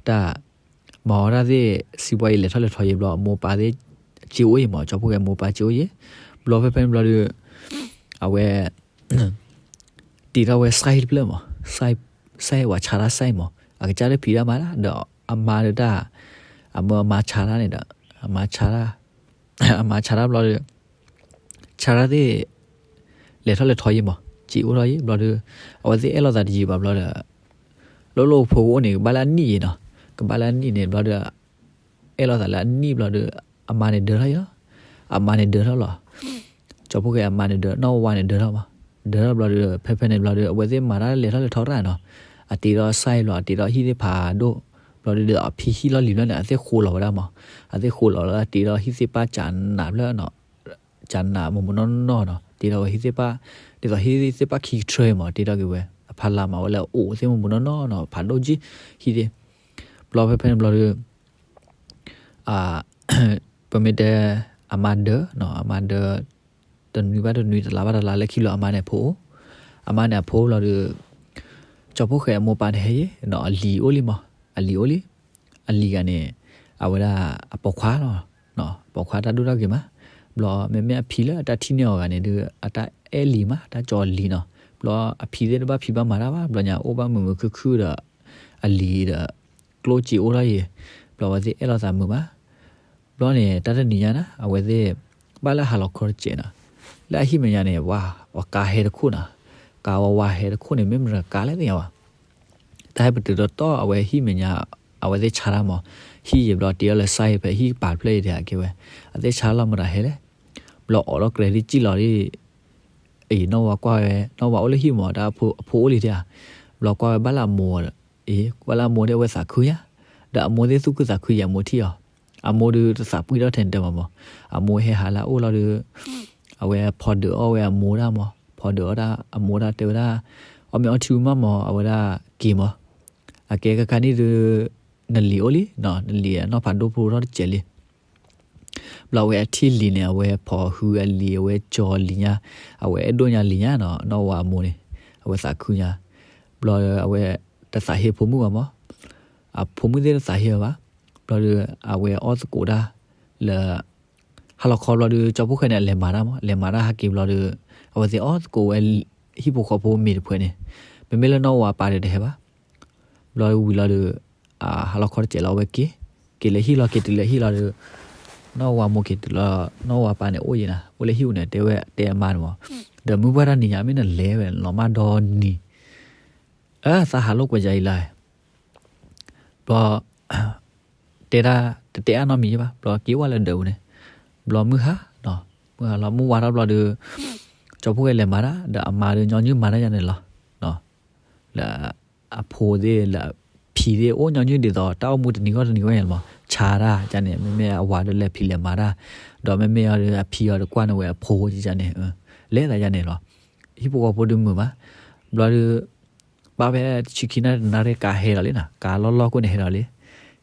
တၢ် မၤဝဲဒၣ်သ့ၣ် စံးဘှီအံၤလဲၤထီၣ်လဲၤထီယံၤဘျီ အမိၢ်ပၢ်သ့ၣ် စ့အိၣ်ယံၤမး, ကၠီဖီၣ်ဃဲမိၢ်ပၢ်စ့အိၣ်ယံၤ, ဘျီဖဲဖဲန့ၣ်ဘျီဒီး အဝဲ တ့ထီၣ်ဝဲစဲးတဖျၢၣ်မး, စဲးဝဲဆါတၢ်စဲးမး, အကစၢ်တဖံးတၢ်မၤတၢ် ဒီးအမါဒီးတၢ် အမါဆါတၢ်န့ၣ်ဒီး အမါဆါတၢ် အမါဆါတၢ်ဘျီဒီး ဆါတၢ်သ့ၣ် လဲၤထီၣ်လဲၤထီယံၤမး, စ့အိၣ်ထီၣ်ယံၤဘျီဒီး အဝဲသ့ၣ်အဲၣ်လိာ်သးတယံၤဘၣ်ဘျီဒီး လၢလီၢ်ဖိကအိၣ်န့ၣ် ကဘၣ်လၢအနံၣ်ယံၤနီၤ, ကဘၣ်လၢအနံၣ်န့ၣ်ဘျီဒီး အဲၣ်လိာ်သးလၢအနံၣ်ဘျီဒီး အမါန့ၣ်ဒၢထီၣ်ယံၤလီၤ, အမါန့ၣ်ဒၢထီၣ်လီၤ, ကၠီဖီၣ်ဃဲအမါန့ၣ်ဒၢ နီၢ်ဝါန့ၣ်ဒၢထီၣ်မး, ဒၢထီၣ်ဘျီဒီး ဖဲဖဲန့ၣ်ဘျီဒီး အဝဲသ့ၣ်မၤတၢ်လဲၤထီၣ်လဲၤထီတၢ်နီၤ, အတ့ထီၣ်စဲးဘျီ အတ့ထီၣ်ဟံၣ်သ့ၣ်ဖးဒိၣ်, ဘျီဒီးအဖံဟံၣ်လီၢ်လံၤဘျီန့ၣ် အသ့ၣ်ဃိးလီၤဝဲဒၣ်မး, အသ့ၣ်ဃိးလီၤလၢအတ့ထီၣ်ဟံၣ်သ့ၣ်ပၢ်ကနးဖျၢၣ်နီၤ ကနးမုၢ်မုၢ်နီၢ်နီၢ်နီၤ, တ့ထီၣ်ဝဲဟံၣ်သ့ၣ်ပၢ် ဒ်သိးဟံၣ်သ့ၣ်ပၢ်ခံကထြၢမး တ့ထီၣ်က့ၤဝဲ အဖီလာ်မၤဝဲလၢအအိၣ်သ့ၣ်မုၢ်မုၢ်နီၢ်နီၢ်နီၤ ဖးဒိၣ်ကံ ဟံၣ်သ့ၣ်, ဘျီဖဲဖဲန့ၣ်ဘျီဒီး ပမ့ၢ်တဲ အမါဒၢနီၤ အမါဒၢ တနွံဘၣ်တနွံ တလါဘၣ်တလါလၢခံလီၤ အမါန့ၣ်အဖိအိၣ်, အမါန့ၣ်အဖိဘျီဒီး ကၠီဖီၣ်ဃဲအမိၢ်ပၢ်န့ၣ်ဟဲယံၤနီၤ အလံၤအိၣ်လံမး, အလံၤအိၣ်လံ အလံၤဂၤန့ၣ် အဝဲဒၣ်အပိာ်ခွါလီၤ, ပိာ်ခွါတၢ်ဒိၣ်တၢ်ဂ့ၤမး, ဘျီမ့မ့ၢ်အဖံလၢတၢ်ထံၣ်န့ၢ်အီၤဂၤန့ၣ်ဒီး အတၢ်အဲၣ်လံၤမး တၢ်ကၠီလံၤနီၤ, ဘျီအဖံသ့ၣ်တဘၣ်ဖံးဘၣ်မၤတၢ်ဘၣ် ဘျီညါအိၣ်ဘၣ်မုာ်မုာ်ခုၣ်ခုၣ်ဒီး အလံၤဒီး ကျိၣ်စ့အိၣ်ထီၣ်ယံၤ, ဘျီအဝဲသ့ၣ်အဲၣ်လိာ်သးမုာ်မး, ဘျီန့ၣ် တၢ်တနံၤညါန့ၣ် အဝဲသ့ၣ် ဘၣ်လၢဟါလီၤခီတစဲးနီၤ, လၢအဟံၣ်မဲာ်ညါန့ၣ် ဝၤ ပှၤကါဟဲတခိၣ်နီၤ, ကါဝါဝါဟဲတခိၣ်န့ၣ် မ့ၢ်မတၤကါလဲၣ်သ့ၣ်ညါဘၣ်, တၢ်ဟဲပတုာ်တီတီအဝဲဟံၣ်မဲာ်ညါ, အဝဲသ့ၣ်ဆါတၢ်မး, ဟံၣ်ယံၤဘျီတ့ထီၣ်လၢစဲးဖဲဟံၣ်ကပၤတဖျၢၣ်အံၤတဂၤကဲဝဲ, အသ့ၣ်ဆါလီၤမတၤဟဲလဲၣ်, ဘျီအိးထီၣ်ကျဲဒ်စံၣ်လီၤဒ် အံၤ နီၢ်ဝါကွၢ်ဝဲ နီၢ်ဝါအိၣ်လၢဟံၣ်မး တၢ်အဖိအိၣ်လံတဲဧါ, ဘျီကွၢ်ဝဲဘၣ်လၢအမိၢ်, အ့ ကွၢ်လၢအမိၢ်ဒီးအဝဲသးခုညါ, ဒီးအမိၢ်သ့ၣ်သူၣ်ခုသးခုယံၤ အမိၢ်ထံၣ်အီၤ, အမိၢ်ဒီးတသးပှံၢ်ထီၣ်ထဲန့ၣ်တဲမးမး, အမိၢ်ဟဲဟးလၢအအိၣ်လီၤဒီး အဝဲဖီဒုးအီၣ်ဝဲအမိၢ်တၢ်မး, ဖီဒုးအီၣ်တၢ် အမိၢ်တၢ်တဲဝဲဒၣ်, အီၣ်မ့ၢ်အီထံမးမး အဝဲဒၣ်က့ၤမး, အကဲကခါန့ၣ်ဒီး နလံၤအိၣ်လံ, နလံၤအနီၢ်ဖးဒိၣ်ဖိထီၣ်တစဲးလံ ဘျီအဝဲအထံၣ်လံၤန့ၣ် အဝဲဖီၣ်ဟုအလံၤ အဝဲကၠီလံၤညါ, အဝဲအဲၣ်ဒိၣ်ညါလံၤညါနီၤ, နီၢ်ဝါအမိၢ်န့ၣ်, အဝဲသးခုညါ, ဘျီအဝဲတသးဟ့ဖိမုၣ်ဘၣ်မး, အဖိမုၣ်သ့ၣ်တသးဟ့အီၤဘၣ်, ဘျီဒီး အဝဲအီၣ်သကိးတၢ်လၢ ဟါလီၤခီဘျီဒီး ကၠီဖီၣ်ဃဲန့ၣ် အလဲၤမၤတၢ်မး, လဲၤမၤတၢ်ဟဲက့ၤဘျီဒီး အဝဲသ့ၣ်အီၣ်သကိးဝဲ ဟံၣ်ဖိဃီဖိမ့ၤတဖုန့ၣ်, မ့မ့ၢ်လၢနီၢ်ဝါပၢ်ဒီးတဟဲဘၣ် ဘျီဝံၤလီၤဒီး ဟါလီၤခီတစဲးလီၤ အဝဲက့ၤ, က့ၤလၢဟံၣ်လီၤ က့ၤတုၤလၢဟံၣ်လီၤဒီး နီၢ်ဝါမိၢ်က့ၤတုၤလီၤ နီၢ်ဝါပၢ်န့ၣ်အိၣ်ယံၤနၤ အိၣ်လၢဟံၣ်ပူၤန့ၣ် တဲဝဲတဲအမါန့ၣ်မး, ဒီးမုၢ်ပှၢ်တနံၤညါမ့ၢ်နလဲၤဝဲလီၤမၢ်ဒီနံၤ, အသးဟးလိာ်ကွဲယၤအံၤလၢ်, ဘျီ တဲဒၣ် တတဲအါနီတမံၤဘၣ် ဘျီက့ၤဝဲလၢဒၢးပူၤန့ၣ်, ဘျီမုၢ်ဟါ, မုၢ်ဟါလီၤ မုၢ်ဝါထီၣ်ဘျီဒီး ကၠီဖီၣ်ဃဲလဲၤမၤတၢ် ဒီးအမါဒီးညီနုၢ်မၤတၢ်ယၤန့ၣ်လီၤ. လၢအဖိသ့ၣ်လၢအဖံသ့ၣ် အိၣ်ညီနုၢ်ဒ်သိး တၢ်အိၣ်မူတနံၤဂီၢ်တနံၤဂီၢ်ညါလီၤမး, ဆါတၢ်ကန့ၣ် မ့မ့ၢ်အဝၤဒီးလဲၤဖံးလဲၤမၤတၢ်, ဒီးမ့မ့ၢ်အီၤဒီးအဖံအီၤဒီး ကွၢ်န့ၢ်ဝဲအဖိကန့ၣ်, လဲၤသးယါန့ၣ်လီၤ. ဟံၣ်ဖိဃီဖိဒုးမုာ်မး, ဘျီဒီး ဘၣ်ဖဲတဆံခံနၣ်ရံၣ်တနၣ်ရံၣ် ကါဟဲဒီးလံနီၤ, ကါလီၢ်လီၢ်ခိၣ်န့ၣ်ဟဲဒီးလံ.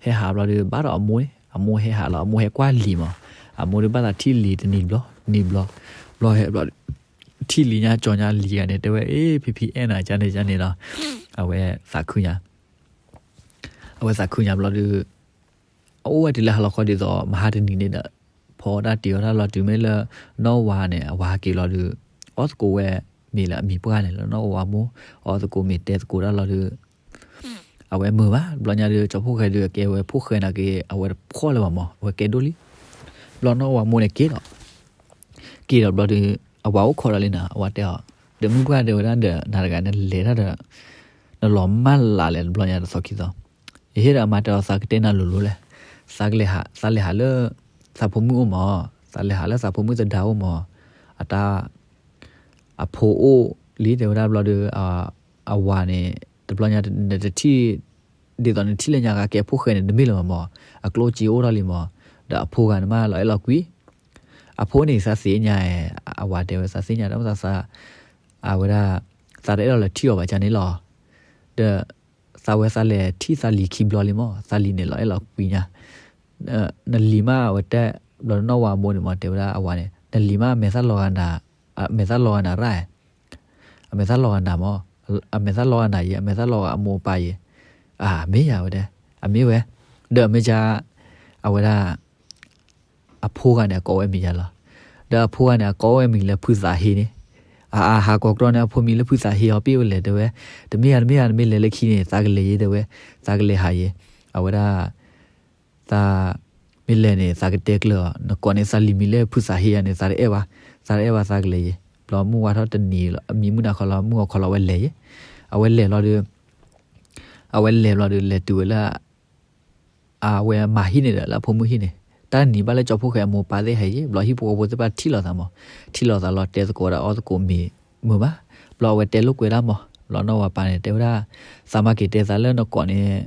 ဟဲဟးဘျီဒီး ဘၣ်ဒီးအမိၢ်န့ၣ်, အမိၢ်ဟဲဟးလီၤ, အမိၢ်ဟဲကွၢ်လံာ်မး, အမိၢ်ဒီးဘၣ်သးထံၣ်လံာ်တနံၤဘျီ တနံၤဘျီ, ဘျီဟဲဘျီ ထံၣ်လံာ်ညါကၠီညါလံာ်ဂၤန့ၣ် တဲဝဲ အ့ ဖံဖံအဲၣ်နၤ ကန့ၣ်ကန့ၣ်လီၤ. အဝဲသးခုညါ, အဝဲသးခုညါဘျီဒီး အအိၣ်ဝဲတုၤလၢဟါလီၤခီဒ်သိး မဟါတနံၤန့ၣ်ဒီး ဖီအီၣ်တၢ်တ့ၤအီၣ်တၢ်လီၤတုၤမ့ၢ်လၢ နီၢ်ဝၤန့ၣ် အဝၤဟဲက့ၤလီၤဒီး အီၣ်သကိးဝဲမ့ၤလၢအမံၤပှၢ်န့ၣ်လီၤ. နီၢ်ဝၤမိၢ် အီၣ်သကိးမ့ၤတဲသကိးတၢ်လီၤဒီး အဝဲမုာ်ဘၣ်. ဘျီညါဒီး ကၠီဖီၣ်ဃဲဒီး အကဲဝဲဖိၣ်ဃဲနာ်က့ အဝဲတဖှီၣ်လၢၤဘၣ်မး, အဝဲကဲဒိၣ်လံ. ဘျီနီၢ်ဝၤမိၢ်န့ၣ်က့ၤဒီး က့ၤဒီးဘျီဒီး အဝၤအိၣ်ခိးဒီးလံနီၤ, အဝၤတဲအီၤ ဒီးမုၢ်ပှၢ်တဲဝဲဒၣ်ဒီး နၤတဂၤန့ၣ်လဲၤတၢ်ဒီး နလီၤမၢ်လးလဲၣ်တဘျီညါတသီခံသီ. ယဟ့ၣ်ဒီးအမါတဲအီၤ သးကတဲနၤလိၤလိၤလဲၣ်, သးကလဲၤဟး, သးလဲၤဟးလၢ သးဖိမုၣ်အိၣ်မး, သးလဲၤဟးလၢသးဖိမုၣ်သဒါအိၣ်မး, အတၢ် အဖိအိၣ်လံတဲဝဲဒၣ်ဘျီဒီး အဝၤန့ၣ် တဘျီညါနတထံၣ် ဒ်သိးနထံၣ်လၢညါဂၤကဲဖိၣ်ဃဲန့ၣ် တမ့ၢ်လၢၤဘၣ်မး, အကျိၣ်စ့အိၣ်ထီၣ်လံမး, ဒီးအဖိဂၤန့ၣ်မးလီၤအဲၣ်လီၤကွံ, အဖိန့ၣ်သးသ့ၣ်ညါ, အဝၤတဲဝဲသးသ့ၣ်ညါ တၢ်မ့ၢ်သး အဝဲဒၣ် သးတအဲၣ်လီၤလၢထံၣ်အီၤဘၣ်ကန့ၣ်လီၤ. ဒီး သးဝဲသးလဲၤထံၣ်သးလံၤခံဘျီလံမး, သးလံၤန့ၣ်လီၤအဲၣ်လီၤကွံညါ နလံၤမး အဝဲတဲ ဘျီနီၢ်ဝၤမိၢ်န့ၣ်မး တဲဝဲဒၣ်အဝၤန့ၣ် နလံၤမး အမဲာ်သၣ်လီၤဂာ်နၤ, အမဲာ်သၣ်လီၤဂာ်နၤရၣ်, အမဲာ်သၣ်လီၤဂာ်နၤမး, အမဲာ်သၣ်လီၤဂာ်နၤယဲ, အမဲာ်သၣ်လီၤဂာ်အမိၢ်အပၢ်ယဲ, အမ့ၢ်ယၤဝဲဒၣ်, အမ့ၢ်ဝဲ, ဒီးအမ့ၢ်က အဝဲဒၣ် အဖိဂၤန့ၣ် အကိးဝဲမံၤယၤလီၤ. ဒီးအဖိဂၤန့ၣ် အကိးဝဲမံၤလၢဖုသးဟ့န့ၣ်, အဟးကိးကြီန့ၣ် အဖိမံၤလၢဖုသးဟ့အီၤ ပ့ၣ်ဝဲလဲၣ်တဲဝဲ, တမ့ၢ်ဧါ တမ့ၢ်ဧါ နမ့ၢ်လဲၤလၢခံန့ၣ် သးကလဲၤယဲတဲဝဲ, သးကလဲၤဟးယဲ, အဝဲဒၣ် သးမ့ၢ်လဲၤန့ၣ် သးကတဲကျၢၤအီၤ, နကိးန့ၢ်သးလံၤမံၤလၢဖုသးဟ့ယၤန့ၣ် သးတအဲၣ်ဘၣ်, သးတအဲၣ်ဘၣ် သးကလဲၤယဲ, ဘျီမုၢ်ဝါထီၣ်တနံၤ အမံၤမုၢ်နၤခီလီၤ မုၢ်ဂီၤခီလီၤ အဝဲလဲၤယဲ, အဝဲလဲၤလီၤဒီး အဝဲလဲၤဘျီဒီး လဲၤတုၤဝဲလၢ အဝဲမၤဟံၣ်န့ၣ်ဒီး လၢအဖိမုၣ်ဟံၣ်န့ၣ်, တၢ်နံၤဘၣ်လၢကၠီဖီၣ်ဃဲအမိၢ်ပၢ်သ့ၣ်ဟဲယဲ, ဘျီဟံၣ်ဖိဃီဖိသ့ၣ်တဖၣ်ထံၣ်လိာ်သးမး, ထံၣ်လိာ်သးလီၤတဲသကိးဒၣ်အီၣ်သကိးမ့ၤမုာ်မး, ဘျီအဝဲတဲလိာ်ကွဲဒၣ်မး, ဘျီနီၢ်ဝၤပၢ်န့ၣ် တဲဝဲဒၣ်, သးမၤက့ၤတဲသးလၢနကိးန့ၢ်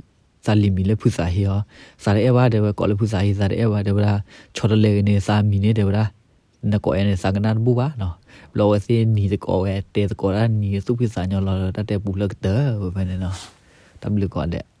သးလံၤမံၤလၢဖုသးဟ့အီၤ, သးတအဲၣ်ဘၣ်တဲဝဲ ကိးလၢဖုသးဟ့ သးတအဲၣ်ဘၣ်တဲဝဲဒၣ်, ဆီတလဲက့ၤန့ၣ် သးမံၤန့ၣ်တဲဝဲဒၣ် နကိးယၤန့ၣ် သးကနၣ်တဘူၣ်ဘၣ်နီၤ, ဘျီအဝဲသ့ၣ်နံၤသကိးဝဲ တဲသကိးတၢ်နံၤသူၣ်ဖှံသးညီလီၤ တၢ်တဲပူၤဖျဲးကတၢၢ်ဝဲဖဲန့ၣ်နီၤ, တၢ်ဘျုးကိးဂၤဒဲး.